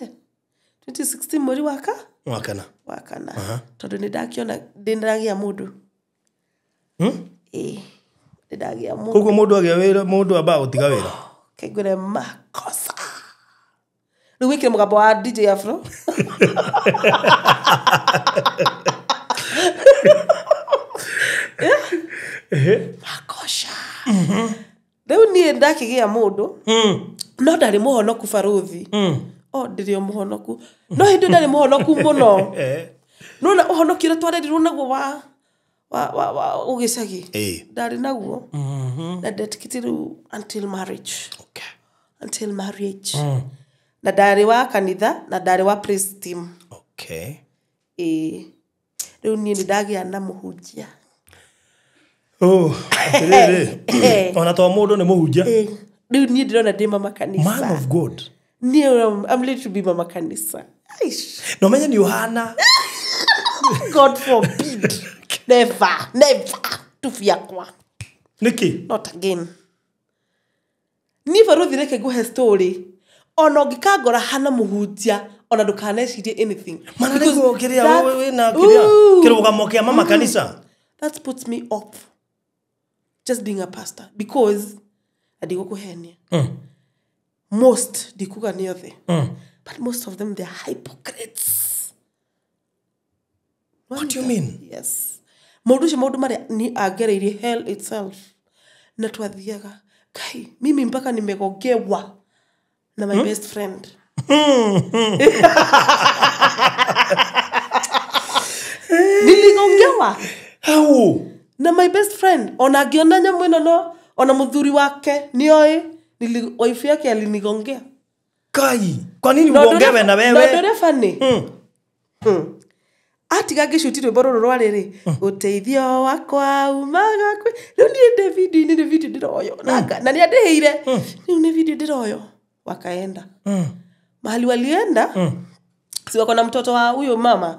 2016 mweri wa ka Wa kana. Wa kana, tondũ nĩ ndakiona ndĩndagĩa mũndũ. Ĩĩ, nĩ ndagĩa mũndũ. Koguo mũndũ agĩa wĩra, mũndũ ambaga gũtiga wĩra. Kaingũre makosa. Rĩu wĩkĩre mũgambo wa DJ Afro. Makosha. Rĩu niĩ ndakĩgĩa mũndũ, no ndarĩ mũhonoku barothi. O ndĩrĩ o mũhonoku, no hĩndĩ ĩyo ndarĩ mũhonoku mũno. Nona ũhonoki ũrĩa twarerirwo naguo wa ũgĩcagi, ndarĩ naguo, na ndetĩkĩtie rĩu until marriage. Until marriage. Na ndarĩ wa kanitha na ndarĩ wa praise team. Ĩĩ, rĩu niĩ nĩ ndagĩa na mũhunjia. Oh, atĩrĩrĩ. Ona to mũndũ nĩ mũhunjia. Ĩĩ, rĩu niĩ ndĩrona ndĩ mama kanitha. Man of God. Niĩ I'm ready to be mama kanitha. Aish. No menye nĩ ũhana. God forbid. Never, never. Tufiakwa. Nĩkĩ? Not again. Niĩ barothi reke ngũhe story. Ona ũngĩkangora hana mũhunjia, ona ndũkanecirie anything. Mana Because nĩguo kĩrĩa wĩna kĩrĩa kĩrũgamo kĩa mama kanitha. That puts me off just being a pastor, because ndigũkũhenia. Most, ndikuga nĩ othe, but most of them, they are hypocrites. What do you mean? Yes. Maũndũ ũcio, maũndũ marĩa ni angereirie hell itself. Na twathiaga, Kai, mimi mpaka nimegogewa na my best friend. Niligongewa How? na my best friend. Ona angĩona nyamũ ĩno, no ona mũthuri wake nĩoĩ wife yake alinigongea. Kai, kwa nini Na ũndũ ugongewe na na wewe? ũndũ ũrĩa funny, atiga ngĩcuti rwĩmbo rũrũ rwa rĩrĩ, ũteithio wakwa umaga kwĩ. Rĩu niĩ ndĩ video-inĩ, nĩ video ndĩroyo na nĩ andĩhĩire, rĩu nĩ video ndĩroyo. Wakaenda mahali walienda, si wako na mtoto wa huyo mama.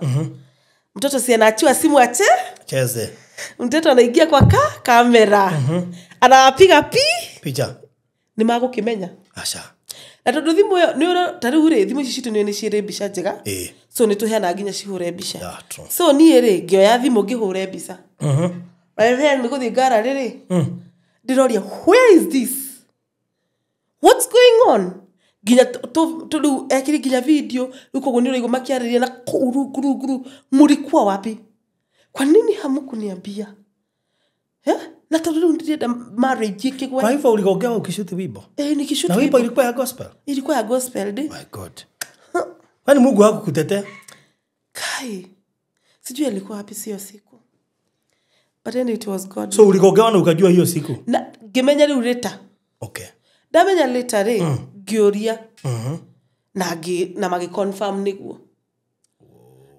Mtoto si anaachiwa simu ache Cheze. Mtoto anaingia kwa kamera. Anapiga picha. Nĩ magũkĩmenya. Aca. Na tondũ thimũ ĩyo nĩ ũrĩ ta rĩu rĩ, thimũ ici citũ nĩ ciĩrĩ mbica njega. So nĩ tũheanaga nginya cihũre mbica. Yeah, true. So niĩ rĩ, ngĩoya thimũ ngĩhũre mbica. Nĩ gũthiĩ ngararĩ rĩ, ndĩroria, where is this? What's going on? Nginya rĩu ekĩrĩ nginya video, rĩu koguo nĩ ũraigua makĩarĩria na kũu rungu rungu, mũrikuwa wapi? Kwa nini hamkuniambia? Na tondũ rĩu ndĩrenda marriage ĩkĩgwe. Kwa hivyo uligongewa ukishuti wimbo? Nikishuti Na wimbo ilikuwa ya gospel? Ilikuwa ya gospel, di. My God. Kwani Mungu hakukutetea? Kai. Sijui alikuwa wapi sio siku. But then it was God. So uligongewa na ukajua hiyo siku? Na ngĩmenya rĩu later. Okay. Ndamenya later rĩ, ngĩũria. Na na magĩ-confirm nĩguo.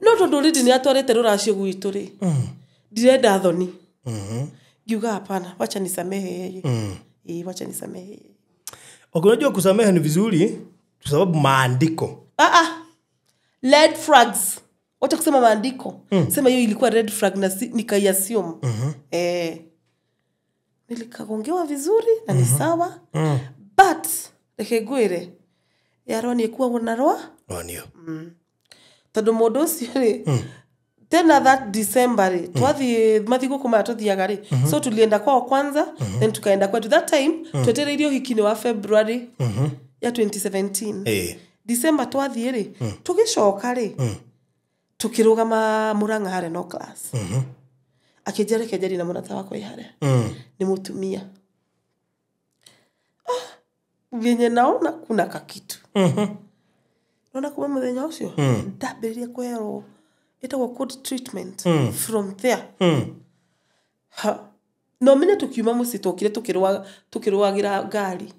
No tondũ already nĩ atwarĩte rũracio gwitũ rĩ. Ndirenda thoni. Ngiuga hapana, wacha nisamehe yeye. Wacha nisamehe yeye. Okay, unajua kusamehe ni vizuri kwa sababu maandiko. Red flags. Wacha kusema maandiko. Sema hiyo ilikuwa red flag na nikaiassume. Nilikagongewa vizuri na ni sawa. But reke ngwĩre, yarwa nĩ ĩkuagwo na rwa? Rwanio. Tondũ mũndũ ũcio rĩ, tena that December rĩ, twathiĩ mathigũkũ maya tũthiaga rĩ. So tulienda kwao kwanza, then tukaenda kwetu. That time twetereirie ũhiki-inĩ wa February ya 2017. December twathiĩ rĩ, tũgĩcoka rĩ, tukĩrũgama Murang'a harĩa no class. Akĩnjĩra reke njarie na mũrata wakwa ĩ harĩa. Nĩ mũtumia. Vyenye naona kuna kakitu. Naona kuma mũthenya ũcio, ndambĩrĩria kũherwo ĩtagwo cold treatment from there. No menye tukiuma mũciĩ twokire tukĩrũagĩra ngari.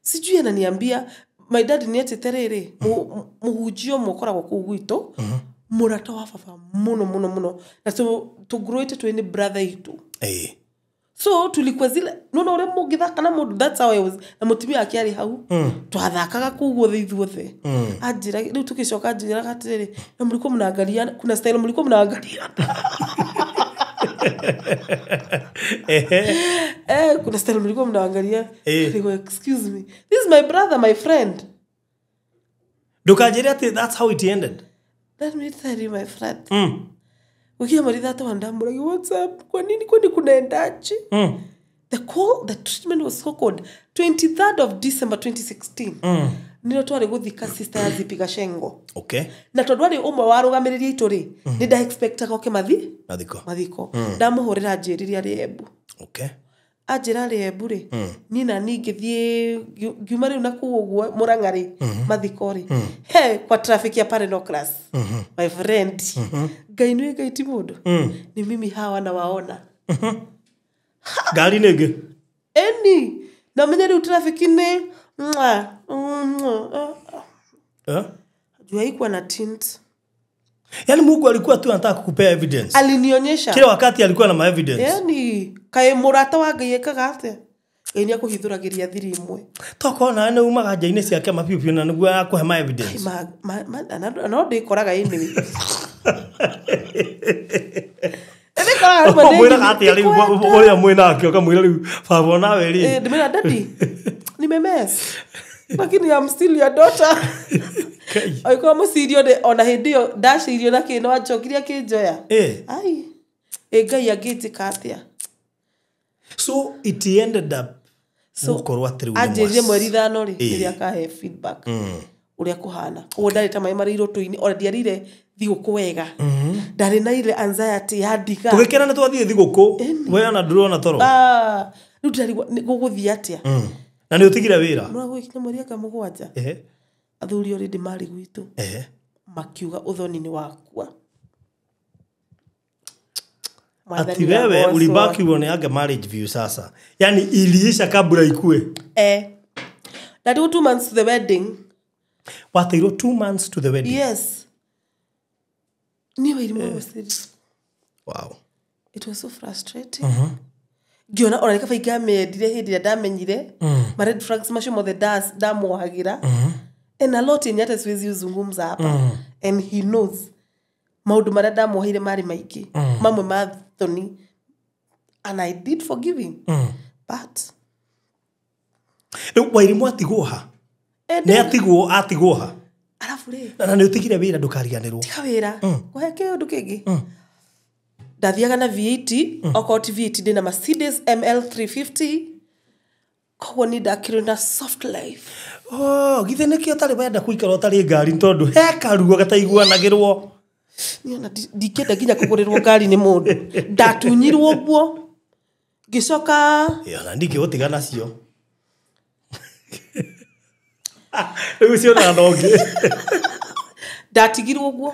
Sijui ananiambia my dad nĩ etĩte rĩrĩ, mũhunjia ũmwe ũkoragwo kũu gwitũ, mũrata wa baba mũno mũno mũno, na tũgrowĩte twĩ nĩ brother itũ. So tulikuwa zile no ũrĩa mũngĩthaka na mũndũ, that's how I was. Na mũtumia wake arĩ hau, twathakaga kũu guothe ithuothe. Anjĩra rĩu tũgĩcoka anjĩraga atĩrĩrĩ, na mlikuwa mnaangalia, kuna style mlikuwa mnaangalia. Kuna style mlikuwa mnaangalia. Niko, excuse me, this is my brother, my friend. Ndũkanjĩre atĩ that's how it ended. Let me tell you, my friend. Ukiwa maritha hata wandamura, what's up? Kwa nini kwani kunaendaje? The call, the treatment was so cold. 23rd of December 2016. Nilo twari guthika sister ya Zipi Gashengo. Okay. Na tondu ari umwe warugamiririe itu ri, ni nda expectaga oke mathi? Mathiko. Mathiko. Ndamuhurira njiriria ari Embu. Okay. Anjĩra arĩ Embu rĩ, niĩ na niĩ ngĩthiĩ ngiuma rĩu na kũu ũguo Murang'a rĩ, mathiko rĩ, he kwa traffic ya pale no class. My friend. Ngai nĩ Ngai ti mũndũ. Ni mimi hawa na waona. Ngari nĩ ĩngĩ? Eni. Na menye rĩu traffic nĩ Juu haikuwa na tint. Yaani Mungu alikuwa tu anataka kukupea evidence. Alinionyesha. Kila wakati alikuwa na ma evidence. Yaani kae mũrata wa Ngai ekaga atĩa? Ngai nĩakũhithũragĩria thiri imwe. Tokorwo nawe umaga nja-inĩ ciake mabiũ biũ na nĩguo akũhe ma evidence. No ndĩkoraga anyway. Ndĩkoraga rĩmwe nĩ Ũmwĩraga atĩa rĩu ũrĩa mwĩ nake ũkamwĩra rĩu baba nawe rĩ. Ndĩmwĩra daddy, nimemess. Lakini I'm still your daughter. Oikorwo mũcirio ona hĩndĩ ĩyo ndacirio na kĩ no anjokirie akĩnjoya. Ai. Ngai angĩnjĩka atĩa? So it ended up so gũkorwo atĩ rĩu anjĩrire mweri 5 rĩ, rĩrĩa akahe feedback ũrĩa kũhana. Koguo ndarĩ ta maĩ marĩ irũtũ-inĩ, ona ndiarire thigũkũ wega. Ndarĩ na ile anxiety ya ndiga. Tũgĩkena nĩ twathiĩ thigũkũ, we ona ndũrona toro. Rĩu ndĩrarigwo gũgũthiĩ atĩa. Na nĩ ũtigire wĩra? Nĩ gũgĩkinya mweri anga 7. Athuri already marĩ gwitũ. Makiuga ũthoni nĩ wakua. Ati wewe ulibaki uoneage marriage view sasa. Yaani iliisha kabla ikue. Na 2 months to the wedding. Wateirwo 2 months to the wedding? Yes. Niwe ilimwe. Wow. It was so frustrating. Ngiona ona kaba ingamendire hĩndĩ ĩrĩa ndamenyire. Ma red flags macio mothe ndamuohagĩra. And a lot yenye hata siwezi uzungumza hapa. And he knows. Maũndũ marĩa ndamuoheire marĩ maingĩ. Mamwe ma thoni, And I did forgive him. But rĩu Wairimu atigwo ha? Nĩ atigwo, atigwo ha? Arabu rĩ, na nĩ ũtigire wĩra, ndũkariganĩrwo. Tiga wĩra kũhe kĩũndũ kĩngĩ. Ndathiaga na V8, okorwo ti V8 ndĩna Mercedes ML 350, koguo ni ndakĩrwo na soft life. Oh, githĩ nĩkĩo ũtarĩ wenda kũikara ũtarĩ ngari, tondũ he karuo gataiguanagĩrwo. Niĩ ona ndingĩenda nginya kũgũrĩrwo ngari nĩ mũndũ. Ndatunyirwo ũguo, ngĩcoka. Ĩ, ona ndingĩgũtiga nacio rĩu, cionaga na ũngĩ. Ndatigirwo ũguo.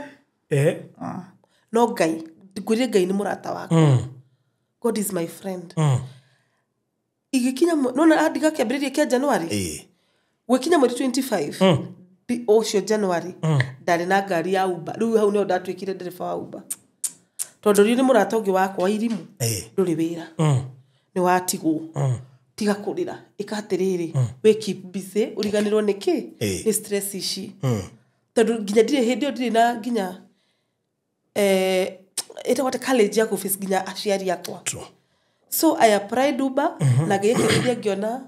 No Ngai, ngwĩrire Ngai nĩ mũrata wakwa. God is my friend. Igĩkinya nona andiga kĩambĩrĩria kĩa January, gwĩkinya mweri 25 ũcio January, ndarĩ na ngari ya Uber. Rĩu hau nĩho ndatuĩkire ndereba wa Uber, tondũ rĩu nĩ mũrata ũngĩ wakwa wa irimũ. Ndũrĩ wĩra, nĩ watigwo, tiga kũrĩra, ĩka atĩrĩrĩ, wĩ keep busy, ũriganĩrwo nĩ kĩ, nĩ stress ici, tondũ nginya ndirĩ hĩndĩ ĩyo ndirĩ na nginya ĩtagwo atĩ college ya kũface nginya aciari akwa. So I applied Uber na ngĩĩkĩrĩria, ngĩona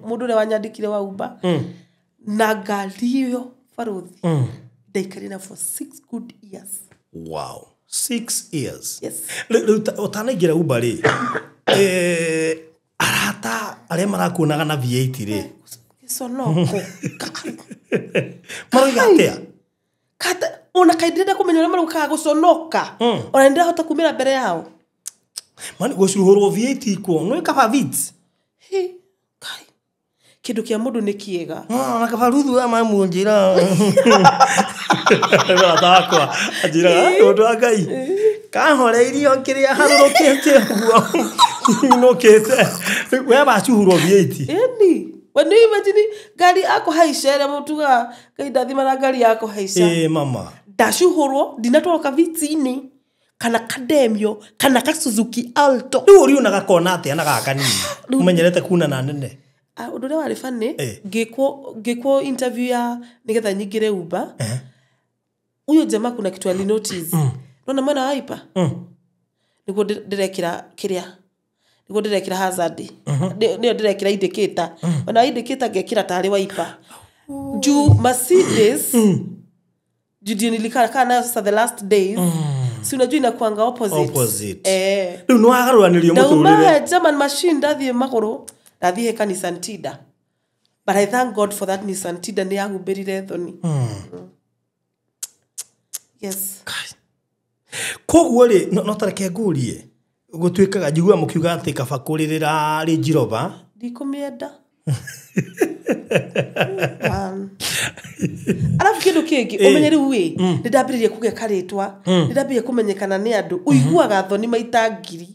mũndũ ũrĩa wanyandĩkire wa Uber na ngari ĩyo, barũthi, ndaikarire na for 6 good years. Wow, 6 years? Yes. Rĩu ũtanaingĩra Uber rĩ, arata arĩa marakuonaga na V8 rĩ, gĩconoko. maroiga atĩa? Kata ona kaĩ ndĩrenda kũmenya ũrĩa maraukaga gũconoka, ona nĩ ndĩrahota kumĩra mbere yao. Mani gũcuhũrwo V8 kuo nĩ kaba Vitz. Hi, kai kĩndũ kĩa mũndũ nĩ kĩega. Na kaba ruthu wa mamu njĩra mũrata wakwa anjĩraga, "Ũndũ wa Ngai kahoreirio kĩrĩa harũrũkĩte ũguo inũkĩte we wacuhurwo V8." Ĩni, when you imagine ngari akũhaica ĩrĩa mũtugaga Ngai ndathima na ngari ya kũhaica. Ĩ mama. Ndacuhũrwo, ndinatwarwo kaviti-inĩ kana kademio kana ka Suzuki Alto. Rĩu ũriũ na gakona atĩa na gaka kanini ũmenyerete kuna na nene? Ah, ũndũ ũrĩa warĩ funny, ngĩkwo interview ya nĩgetha nyingĩre Uber, huyo jamaa kuna kitu alinotice. Nona mwena wa wiper nĩguo ndĩrekĩra kĩrĩa, nĩguo ndĩrekĩra hazard, nĩyo ndĩrekĩra indicator, ona indicator ngekĩra tarĩ wiper, juu Mercedes, juu ndio nilikaa kaa nayo sasa the last days, si unajua inakuanga opposite. Opposite. Eh. Rĩu nĩ wagarũranĩrio Ndauma mũtũrĩre. German machine, ndathiĩ magũrũ, ndathiĩ he ka Nissan Tiida, but I thank God for that Nissan Tiida, nĩ yahumbĩrire thoni. Yes. Koguo rĩ, no tareke ngũrie, gũtuĩkaga njiguaga mũkiuga atĩ kaba kũrĩrĩra Range Rover. Ndikũmĩenda. Man. Arabu kĩndũ kĩngĩ, ũmenye rĩu ĩ nĩ ndambĩrĩria kũgĩa karĩtwa, nĩ ndambĩrĩria kũmenyekana nĩ andũ, ũiguaga thoni maita ngiri.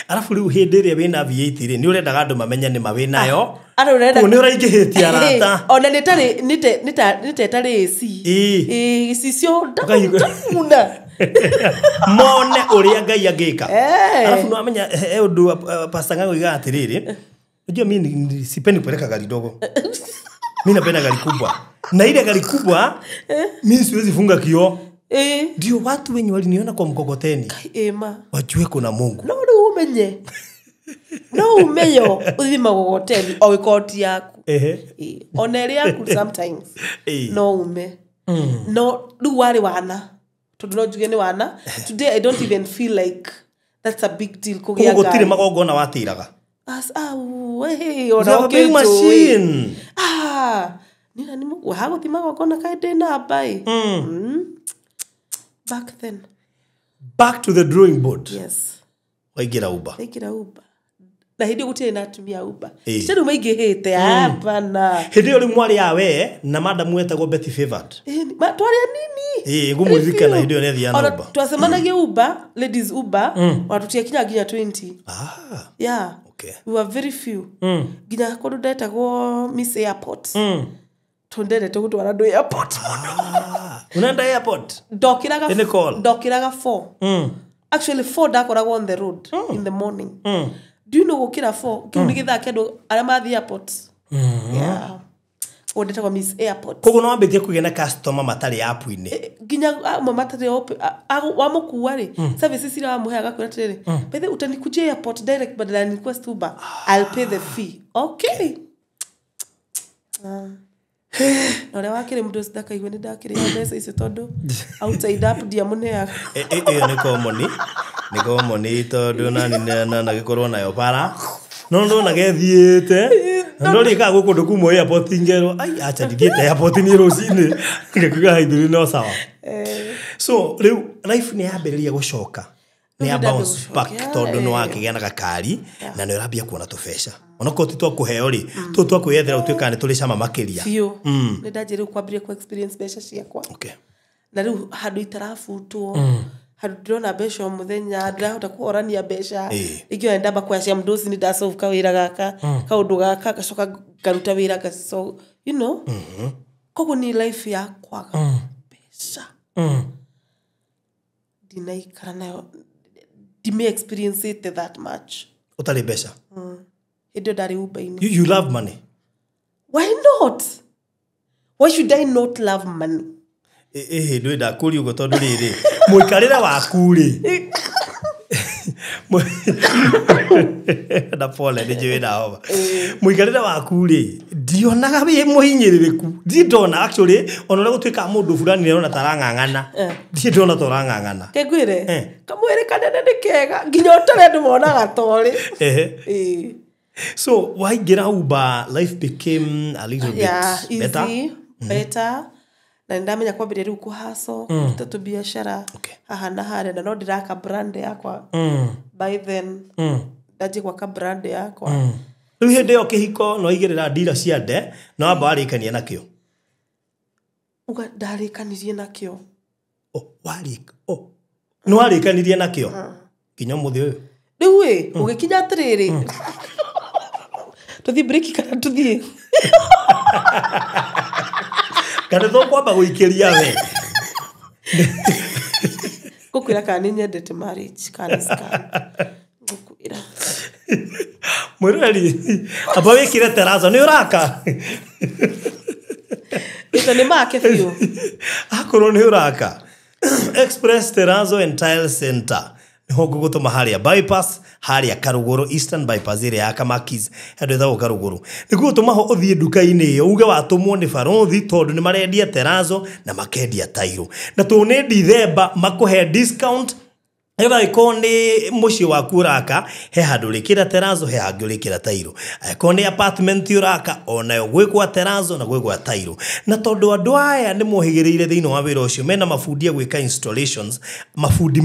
Arabu rĩu hĩndĩ ĩrĩa wĩna V8 rĩ, nĩ ũrendaga andũ mamenye nĩ ma wĩnayo. Andũ ũrenda. Koguo nĩ ũraingĩhĩtie arata. Ona nĩ tarĩ nĩ ta ĩtarĩ AC. Ĩ gĩcicio ndamuna. Mone ũrĩa Ngai angĩka. Alafu nwamenya he ũndũ Pastor Ng'ang'a oigaga atĩrĩrĩ, unajua mimi sipendi kupeleka gari dogo, mi napenda gari kubwa, na ile gari kubwa mi siwezi funga kioo, ndio watu wenye waliniona kwa mkokoteni Ĩma. wajue kuna Mungu. No rĩu ũmenye no umeyo ũthiĩ magogoteni o ĩkoti yaku. Ĩ, ona ĩrĩ yaku sometimes no ume no rĩu warĩ wana, tondũ no njuge nĩ wana. Today I don't even feel like that's a big deal kũgĩa Koguo gũtirĩ ngari. magongona watĩraga? Ah, we, ona You have a big ũkĩnjũĩ. machine. Ah, nina nĩ mũguo hagũthi magongona kaĩ ndĩ namba ĩ. Back then. Back to the drawing board. Yes. Waingĩra Uber. Ndaingĩra Uber na hĩndĩ ĩyo gũtirĩ na atumia a Uber. Rĩu maingĩhĩte, hapana. Hĩndĩ ĩyo rĩu mwarĩ ya we na madamu wetagwo Betty Favored. Twarĩ anini. Ĩ, ngũmũririkana hĩndĩ ĩyo nĩathiaga na Ona Uber. twacemanagia Uber, ladies Uber, ona tũtiakinya nginya 20. Yeah. We were very few, nginya kũndũ ndetagwo Miss Airport, tondũ ndendete gũtwara andũ airport mũno. Ah, unaenda airport. Ndokĩraga Any call? Ndokĩraga 4, actually 4 ndakoragwo on the road in the morning. Do you know gũkĩra 4 kĩu nĩ gĩthaa kĩa andũ arĩa mathiĩ airport? Yeah. Ũndetagwo Miss Airport. Koguo no wambĩtie kũgĩa na customer matarĩ app-inĩ. Nginya amwe matarĩ wamũkua rĩ, services iria wamũhe agakwĩra atĩrĩrĩ, by the way, utanikujia airport direct badala ya request Uber, I'll pay the fee. Okay. Na ũrĩa wakĩrĩ mũndũ ũcio ndakaigua nĩ ndakĩrĩha mbeca icio tondũ outside app ndiamũneaga. Ĩyo nĩ common, nĩ common tondũ nani nagĩkorwo nayo bara no ndona gethiĩte ndorĩkaga gũkũ ndũ kuma airport ngerwo ai acha ndithiĩte airport niĩ rũcinĩ ngakiuga haithuri no sawa. So rĩu life nĩ yambĩrĩria gũcoka, nĩ ya bounce back tondũ nĩ wakĩgĩa na gakari na nĩ ũrambia kuona tũbeca onokorwo ti twa kũheo rĩ, tũtũ twa kwĩyethera ũtuĩkaga nĩ tũrĩ cama makĩria. Biũ. Nĩ ndanjia rĩu kwambĩrĩria kũ experience mbeca ciakwa. Na rĩu handũ itarabutwo, handũ ndĩrona mbeca o mũthenya, ndĩrahota kũhorania mbeca. Rĩngĩ ona ndamba kuoya cia mũndũ ũcio nĩ ndasolve kawĩra gaka, kaũndũ gaka, ngacoka ngaruta wĩra ngasolve, you know. Koguo ni life ya kwaga mbeca. Ndinaikara nayo, ndime experience it that much. Ũtarĩ mbeca? Hĩndĩ ĩyo ndarĩ Uber-inĩ. You love money? Why not? Why should I not love money? Ĩhĩ ndwĩ ndakũria ũguo tondũ rĩrĩ mũikarĩre waku rĩ na pole nĩ njũĩ na homa. Mũikarĩre waku rĩ ndionaga wĩ mũhinyĩrĩrĩku, ndirĩ ndona actually ona ũrĩa gũtuĩkaga mũndũ fulani nĩarona ta arang'ang'ana, ndirĩ ndona ta ũrang'ang'ana. Kengwĩre kamwĩrĩ kanene nĩ kega nginya ũtare andũ monaga torĩ. So waingĩra Uber, life became a little bit better. Easy, better. Na nĩndamenya kwambĩrĩria rĩu kũhaco, kũruta tũbiacara haha na harĩa, na no ndĩraka brand yakwa. By then ndanjie gwaka brand yakwa. Rĩu hĩndĩ ĩyo kĩhiko no igĩrĩra ndira cia nde, no wamba warĩkania nakĩo? Uga ndarĩkanirie nakĩo. Nĩ warĩkanirie nakĩo nginya ũmũthĩ ũyũ? Rĩu ĩ, ũgĩkinya atĩrĩrĩ, tũthiĩ break kana tũthiĩ? Kana tũkwamba gũikĩria we? Ngũkwĩra kana nĩ nyendete marriage kana nĩ scam. Ngũkwĩra. Mwĩroreri, amba wĩkĩre terazo, nĩ ũraka? Ĩto nĩ make biũ. Akorwo nĩ ũraka. Express Terrazzo and Tile Center. Nĩho ngũgũtũma harĩa bypass, harĩa Karugũrũ, Eastern bypass ĩrĩa ya Kamakis, handũ ĩtagwo Karugũrũ. Nĩngũgũtũma ho ũthiĩ nduka-inĩ ĩyo, uge watũmwo nĩ barothi tondũ nĩ marendia terrazzo na makendia tairo. Na tondũ nĩ December makũhe discount. Nĩgetha angĩkorwo nĩ mũciĩ waku ũraka, he handũ ũrĩkĩra terrazzo, he hangĩ ũrĩkĩra tairo. Angĩkorwo nĩ apartment ũraka, onayo gwĩ gwa terrazzo na gwĩ gwa tairo. Na tondũ andũ aya nĩ mohĩgĩrĩire thĩinĩ wa wĩra ũcio, mena mabundi a gwĩka installations, mabundi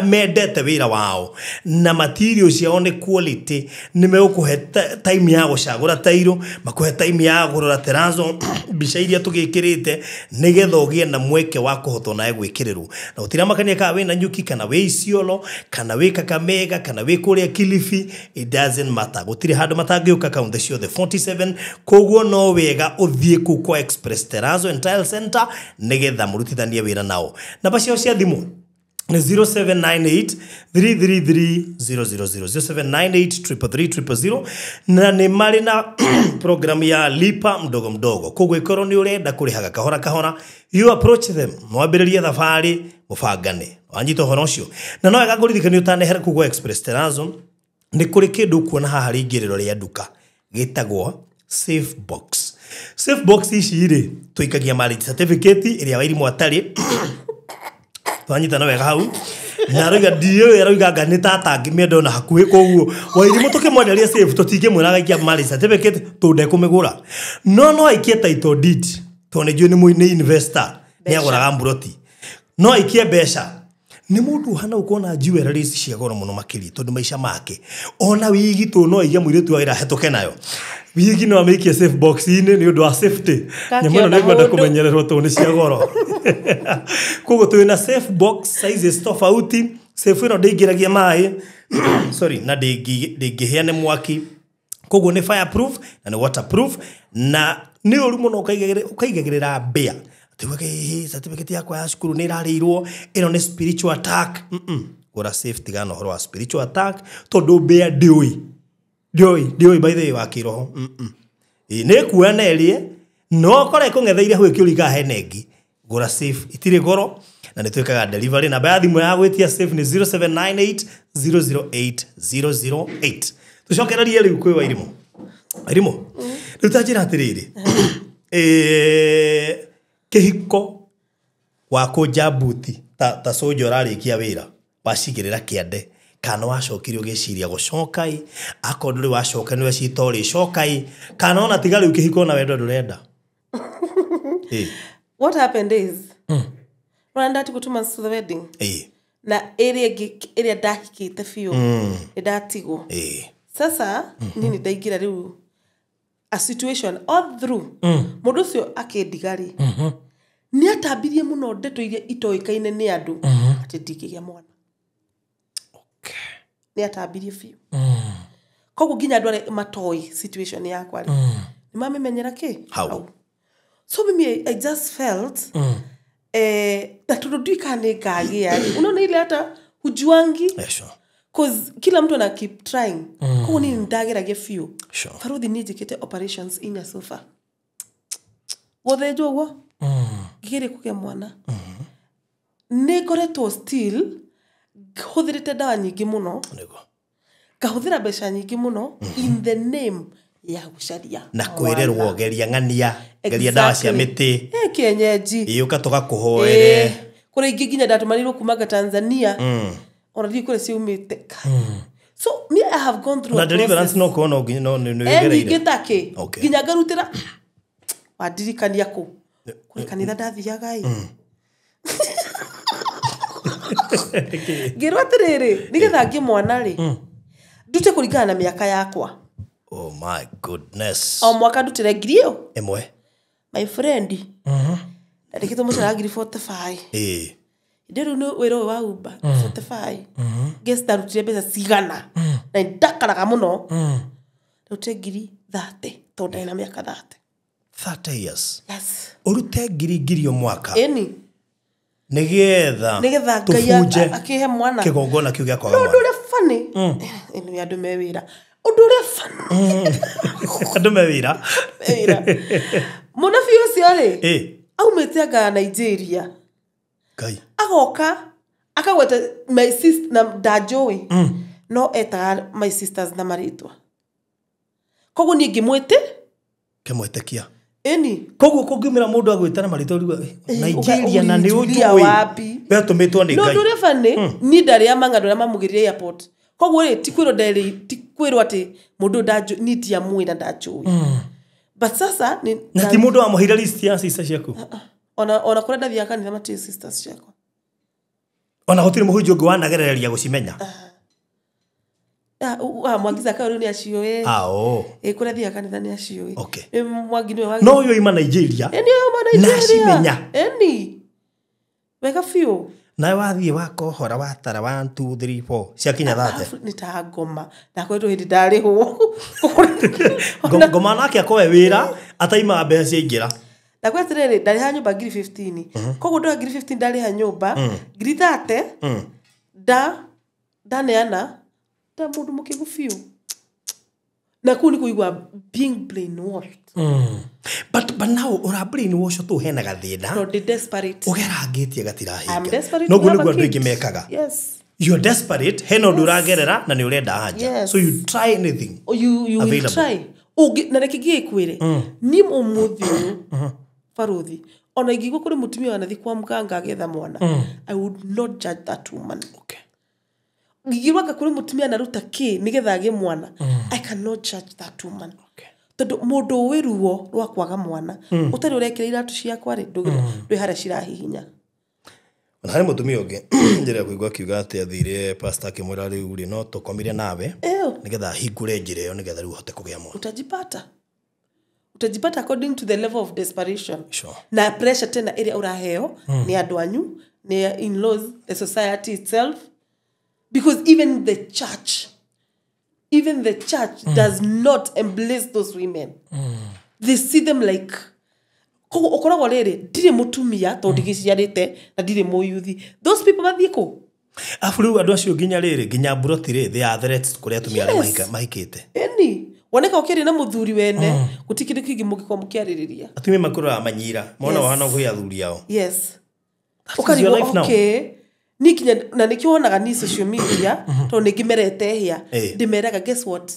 mendete wĩra wao, na material ciao nĩ quality, nĩ megũkũhe time ya gũcagũra tairo, makũhe time ya kũrora terrazzo, mbica iria tũgĩkĩrĩte, nĩgetha ũgĩe na mweke wa kũhota onawe gwĩkĩrĩrwo. Na gũtiramakania kana wĩna Nyuki, kana wĩ Isiolo, kana wĩ Kakamega, kana wĩ kũrĩa Kilifi, it doesn't matter. Gũtirĩ handũ matangĩũka kaunti ciothe 47. Koguo no wega ũthiĩ kũu kwa Express Terrazzo and Tile Center nĩgetha mũrutithanie wĩra nao. Namba ciao cia thimũ nĩ 0798 333 000, 0798 333 000, na nĩ marĩ na program ya lipa mdogo mdogo. Koguo ĩkorwo nĩ ũrenda kũrĩhaga kahora kahora, you approach them, mwambĩrĩrie thabarĩ, mũbangane. Wanyita ũhoro ũcio. Na no wega ngũririkanie ũtanehera kũu gwa Express Terrazzo, nĩ kũrĩ kĩndũ ũkuona haha rĩingĩrĩro rĩa nduka gĩtagwo safe box. Safe box ici rĩ, tũikagia marriage certificate ĩrĩa Wairimũ atarĩ. Twanyitana wega hau. Na aroiga ndiũĩ, aroiga anga nĩ tata angĩmĩenda ona hakuhĩ, koguo Wairimũ tũkĩmwenderia safe tũtingĩmwĩra agaikia marriage certificate tondũ ndekũmĩgũra. No no aikie title deed tondũ nĩ njũĩ nĩ investor, nĩ agũraga mburoti. No aikie mbeca. Nĩ mũndũ ũhana ũkona jewelry cia goro mũno makĩria tondũ maica make ona wigi tũ no aiye mũirĩtu wa wĩra hetũke nayo. Wigi no amĩikie safe box-inĩ nĩ ũndũ wa safety. Nyamũ ĩno nĩ ĩkwenda kũmenyererwo tondũ nĩ cia goro. Koguo twĩna safe box sizes tofauti. Safe ĩno ndĩingĩragia maĩ, sorry, na ndĩngĩhĩa nĩ mwaki. Koguo nĩ fireproof na nĩ waterproof, na nĩ ũru mũno ũkaigagĩrĩra mbĩa. Tuge hĩ, certificate yakwa ya cukuru nĩ ĩrarĩirwo, ĩno nĩ spiritual attack. Gũra safe, tigana ũhoro wa spiritual attack tondũ mbĩa ndĩũĩ. Ndĩũĩ, ndĩũĩ by the way wa kĩroho. Ĩ, nĩ ĩkuoya na ĩrĩe, No kore kũng'etheire hau ĩkĩũria hena ĩngĩ. Gũra safe itirĩ goro na nĩ twĩkaga delivery. Namba ya thimũ ya gwĩtia safe nĩ 0798 008 008. Tũcokererie rĩu kwĩ Wairimũ. Wairimũ, rĩu ta njĩra atĩrĩrĩ, kĩhiko wakũnja mbuti ta soldier ũrarĩkia wĩra wacigĩrĩra kĩande kana wacokire ũgĩciria gũcoka ĩ akorwo ndũrĩ wacoka nĩ wecita ũrĩcoka ĩ kana ona tiga rĩu kĩhiko na wendo ndũrenda. What happened is rora ndatigwo 2 months to the wedding na ĩrĩa ĩngĩ ĩrĩa ndahikĩte biũ nĩ ndatigwo. Sasa niĩ nĩ ndaingĩra rĩu a situation all through mũndũ ũcio akĩndiga rĩ nĩ atambirie mũno ndeto iria itoĩkaine nĩ andũ atĩ ndingĩgĩa mwana. Nĩ atambirie biũ. Koguo nginya andũ arĩa matoĩ situation yakwa rĩ nĩ mamĩmenyera kĩ Hau. So mimi I just felt na tondũ ndiũĩ kana nĩ ngagĩa rĩ, unaona ile hata hujuangi. Yeah, sure. Cause kila mtu ana keep trying. Koguo niĩ nĩndageragia biũ. Sure. Baruthi niĩ njĩkĩte operations inya so far. Gũthĩnjwo ũguo ngĩgeria kũgĩa mwana. Nĩ ngoretwo still hũthĩrĩte ndawa nyingĩ mũno. Nĩguo. Ngahũthĩra mbeca nyingĩ mũno in the name ya gũcaria na kwĩrerwo geria ng'ania geria ndawa cia mĩtĩ kienyeji ĩũka tũgakũhoere kũrĩa ingĩ nginya ndatũmanĩirwo kuma Tanzania ona ndiũĩ kũrĩa ciumĩte. So me I have gone through na a deliverance process. no kuona no nĩ ũgereire nyingĩ ta kĩ Okay. nginya ngarutĩra wandirikania kũ kũrĩ kanitha ndathiaga ĩ ngĩrwo atĩrĩrĩ nĩgetha ngĩ mwana rĩ ndute kũringana na mĩaka yakwa. Oh my goodness. O mwaka ndutĩre ngiri ĩyo ĩmwe. My friend ndandĩkĩtwo mũcara ngiri 45. Ndĩ rĩu nĩ wĩra ũyũ wa Uber 45. Guess ndarutire mbeca cigana na nĩndakaraga mũno. Ndarutire ngiri 30 tondũ ndarĩ na mĩaka 30. 30 years. Yes. Ũrute ngiri o mwaka. Ĩni. Nĩgetha Nĩgetha Ngai tũbunje akĩhe mwana. kĩgongona kĩu gĩa kwaga No mwana. ũndũ ũrĩa funny. Ĩno ya andũ me wĩra. Ũndũ ũrĩa funny. Andũ me wĩra. Wĩra. Mũnabii ũcio rĩ aumĩte anga Nigeria. Ngai. Agoka akagweta my sister na ndanjũĩ no etaga my sisters na marĩtwa. Koguo niĩ ngĩmwĩte Kĩmwĩtĩkia. Ĩni. Koguo kũngiumĩra mũndũ agwĩta na marĩtwa ũrigwo Nigeria na nĩ Julia ũnjũĩ. wapi. We atũmĩtwo nĩ No Ngai. ũndũ ũrĩa funny niĩ ndarĩa mang'andũ arĩa mamũgĩrire airport. Koguo rĩ ti kwĩrwo nderĩ ti kwĩrwo atĩ mũndũ ũyũ niĩ ndiamũĩ na ndanjũĩ. But sasa ni Na ti mũndũ wamũheire list ya sisters ciaku. Ona kũrĩa ndathiaga kanitha matirĩ sisters ciakwa. Ona gũtirĩ mũhunjia ũngĩ wanagerereria gũcimenya. Mwangi Zakayo rĩu nĩ aciũĩ. Kũrĩa athiaga kanitha nĩ aciũĩ. Okay. Mwangi nĩwe wa No ũyũ oima Nigeria. Nĩ ũyũ oima Nigeria. Na acimenya. Ĩni. Wega biũ. Nawe wathiĩ wakohora watara 1 2 3 4 ciakinya 30. Nĩ ta ngoma. Ndakoretwo hĩndĩ ndarĩhwo. Ngoma nake akoe wĩra ataimaga mbeca ciaingĩra. Ndakwĩra atĩrĩrĩ ndarĩha nyũmba ngiri 15. Koguo ndoya ngiri 15 ndarĩha nyũmba ngiri 30 ndaneana nda mũndũ mũkĩgu biũ. Na kũu nĩ kũigua being brainwashed. But now ũra brainwash tũ hena gathĩna. No ndĩ desperate. Ũgerangĩtie I'm gatirahinga. desperate Noguo to have nĩguo a andũ aingĩ kid. mekaga. Yes. You're desperate, hena ũndũ ũragerera na nĩ ũrenda anja. Yes. So you try anything. You will Available. try. Na reke ngĩkwĩre niĩ ũmũthĩ ũyũ baruthi ona ingĩigua kũrĩ mũtumia wanathiĩ kwa mganga agetha mwana I would not judge that woman. Okay. Ngĩigua anga kũrĩ mũtumia anaruta kĩ nĩgetha agĩe mwana I cannot judge that woman. Okay. Tondũ mũndũ ũĩ ruo rwa kwaga mwana ũtarĩ ũrekĩra iratũ ciakwa rĩ ndwĩ harĩa cirahihinya. Na harĩ mũtumia ũngĩ njĩra ya kũigua akiuga atĩ athire pastor akĩmwĩra rĩu rĩ no tũkomire nawe nĩgetha ahingũre njĩra ĩyo nĩgetha rĩu ũhote kũgĩa mwana. Utajipata. Utajipata according to the level of desperation. Sure. Na pressure tena ĩrĩa ũraheo nĩ andũ anyu, nĩ in-laws, the society itself. Because even the church does not embrace those women. They see them like koguo ũkoragwo rĩrĩ ndirĩ mũtumia tondũ ndigĩciarĩte na ndirĩ mũyuthi. Those people mathiĩ kũ? Afu rĩu andũ acio nginya rĩrĩ nginya mburoti rĩ they are threats kũrĩ atumia arĩa Yes. mahikĩte. Ĩni. Woneka ũkĩaria na mũthuri wene, gũtirĩ kĩndũ kĩngĩ mũngĩkorwo mũkĩarĩrĩria. Atumia makũraga manyira mona Yes. wahana kwĩ athuri ao. Yes. That is your Ũkarigwo life now. okay, niĩ kinya na nĩkĩo wonaga niĩ social media, tondũ nĩ ngĩmerete hĩa, ndĩmeraga, guess what,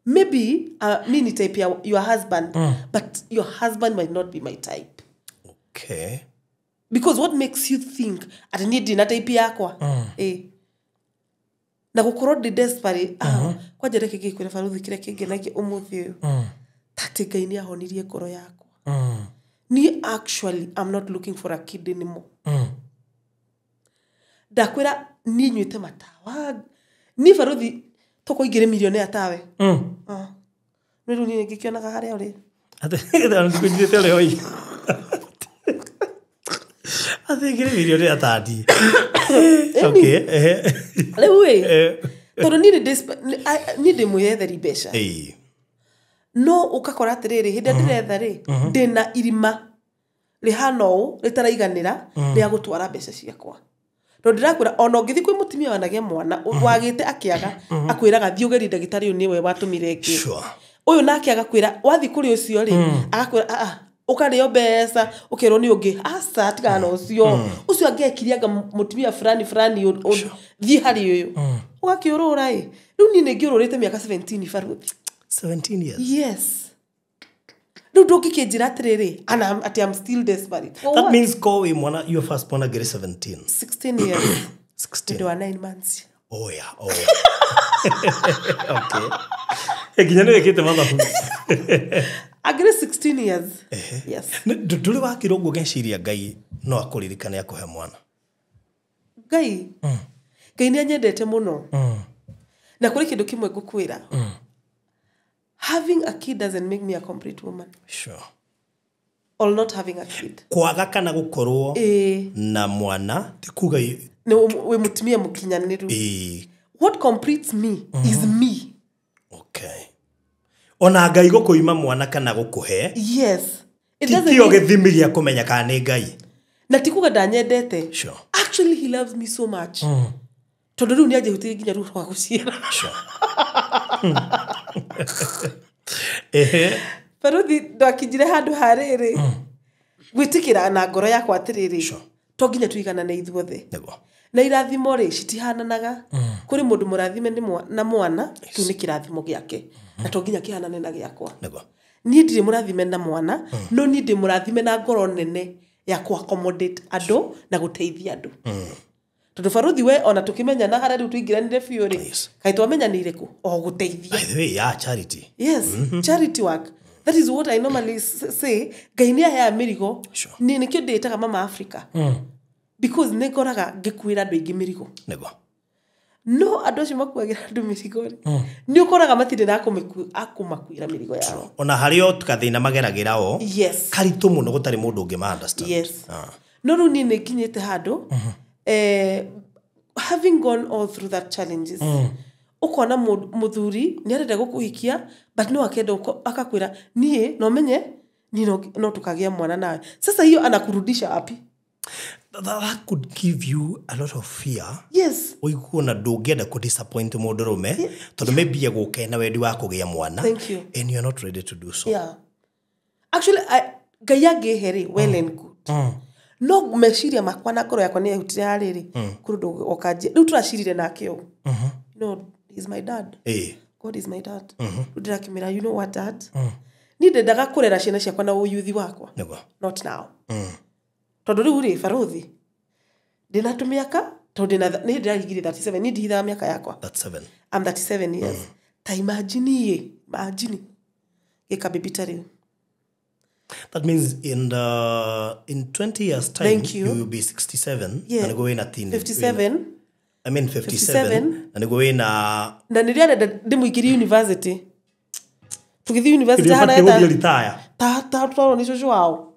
maybe me ni type ya your husband, but your husband might not be my type. Okay. Because what makes you think atĩ niĩ ndĩ na type yakwa? Na gũkorwo ndĩ desperate, kwanja reke ngĩkwĩre baruthi, kĩrĩa kĩngenagia ũmũthĩ ũyũ, tatĩ Ngai nĩ ahonirie ngoro yakwa. Niĩ actually I'm not looking for a kid anymore. Ndakwĩra niĩ nyuĩte matawa, niĩ baruthi toko ingĩrĩ millionaire tawe. Ah. Nĩ rĩu niĩ ngĩkĩonaga harĩa ũrĩ. Atĩ ũrĩa oi. Atĩ ngĩrĩ millionaire tandi. Okay. Rĩu ĩ, tondũ niĩ niĩ ndĩ mwĩyetheri mbeca. No ũgakora atĩrĩrĩ, hĩndĩ ĩrĩa ndĩretha rĩ, ndĩna irima rĩhana ũũ rĩtaraiganĩra rĩa gũtwara mbeca ciakwa, tondũ ndĩrakwĩra ona ũngĩthiĩ kwĩ mũtumia wanagĩa mwana wagĩte akĩaga, akwĩraga thiĩ ũgerie ndagĩtarĩ ũyũ, nĩwe watũmire ngĩ. Ũyũ nake agakwĩra wathiĩ kũrĩ ũcio rĩ, agakwĩra "Ah, ah, ũkarĩo mbeca, ũkerwo nĩ ũngĩ, aca tigana na ũcio, ũcio angĩekire anga mũtumia fulani fulani, thiĩ harĩ ũyũ." Ũgakĩũrũra ĩ, rĩu niĩ nĩ ngĩũrũrĩte mĩaka 17, baruthi. 17 years. Yes. Rĩu ndũngĩkĩnjĩra atĩrĩrĩ and atĩ I'm still desperate. For That what? means ko wĩ mwana, your first mwana ngĩrĩ 17. 16 years. 16. Ndĩ wa 9 months. Oh yeah. Oh yeah. Okay. Nginya nĩ wĩkĩte mathabu. Angĩrĩ 16 years, yes. Ndũrĩ wakĩrwo ũguo ngeciria Ngai no akũririkane akũhe mwana? Ngai nĩ anyendete mũno, na kũrĩ kĩndũ kĩmwe ngũkwĩra: having a kid doesn't make me a complete woman, or not having a kid. Kwaga kana gũkorwo na mwana ti kuga nĩ wĩ mũtumia mũkinyanĩru. What completes me is me. Okay. Ona Ngai gũkũima mwana kana gũkũhe Yes, it doesn't tikio mean, gĩthimi gĩa kũmenya kana nĩ Ngai. Na ti kuga ndanyendete. Actually he loves me so much, tondũ rĩu nĩ anjĩhutirie nginya rũhũ rwa gũciara. Baruthi, ndwakinyire handũ ha rĩrĩ gwĩtĩkĩra na ngoro yakwa atĩrĩrĩ, to nginya tũiganane ithuothe. Na irathimo rĩ, citihananaga. Kũrĩ mũndũ mũrathime nĩ na mwana, kĩu nĩ kĩrathimo gĩake, na to nginya kĩhanane na gĩakwa. Niĩ ndirĩ mũrathime na mwana, no niĩ ndĩ mũrathime na ngoro nene ya ku accommodate andũ na gũteithia andũ, tondũ baruthi we ona tũkĩmenyana harĩa rĩu tũingĩranire biũ rĩ, kaĩ twamenyanĩire kũ o gũteithia. By the way, yeah, charity. Yes, charity work. That is what I normally say. Ngai nĩ aheaga mĩrigo. Niĩ nĩkĩo ndĩĩtaga Mama Africa, because nĩ ngoraga ngĩkuĩra andũ aingĩ mĩrigo. No andũ acio makuagĩra andũ mĩrigo rĩ, nĩ ũkoraga matirĩ na akũmakuĩra mĩrigo yao. Ona harĩ o gathĩna mageragĩra o karitũ mũno, gũtarĩ mũndũ ũngĩ ma understand. Yes. No rĩu niĩ nĩ nginyĩte handũ, having gone all through that challenges, ũkona mũthuri nĩ arenda gũkũhikia, but no akenda akakwĩra niĩ no menye niĩ no tũkagĩa mwana nawe. Sasa hiyo anakurudisha wapi? That could give you a lot of fear. Yes. Ũigue ona ndũngĩenda kũ disappoint mũndũrũme, tondũ maybe egũka na wendi wa kũgĩa mwana Thank you. and you're not ready to do so. Yeah, actually Ngai angĩhe rĩ, well and good, no meciria makwa na ngoro yakwa nĩ yehutire harĩrĩ kũrĩ ũndũ okanjia rĩu tũracirire nake ũũ. No, he's my dad. God is my dad. Rĩu ndĩrakĩmĩra, "You know what, Dad, niĩ ndendaga kũrera ciana ciakwa na ũyuthi wakwa." Not now, tondũ rĩu rĩ, baruthi, ndĩna tũmĩaka, tondũ ndĩna nĩ ndĩrarigire 37, niĩ ndihithaga mĩaka yakwa. That's seven. I'm 37 years. Ta imagine ĩ, imagine gĩka baby ta rĩu. That means in 20 years' time Thank you. you will be 67. Na nĩguo wĩna teen. 57. I mean 57. 57. Na nĩguo wĩna Na nĩrĩo arenda ndĩmũingĩrie university, tũgĩthiĩ university. Nĩ Hana ũbatiĩ gũthiĩ retire. Ta twarwo nĩ cũcũ wao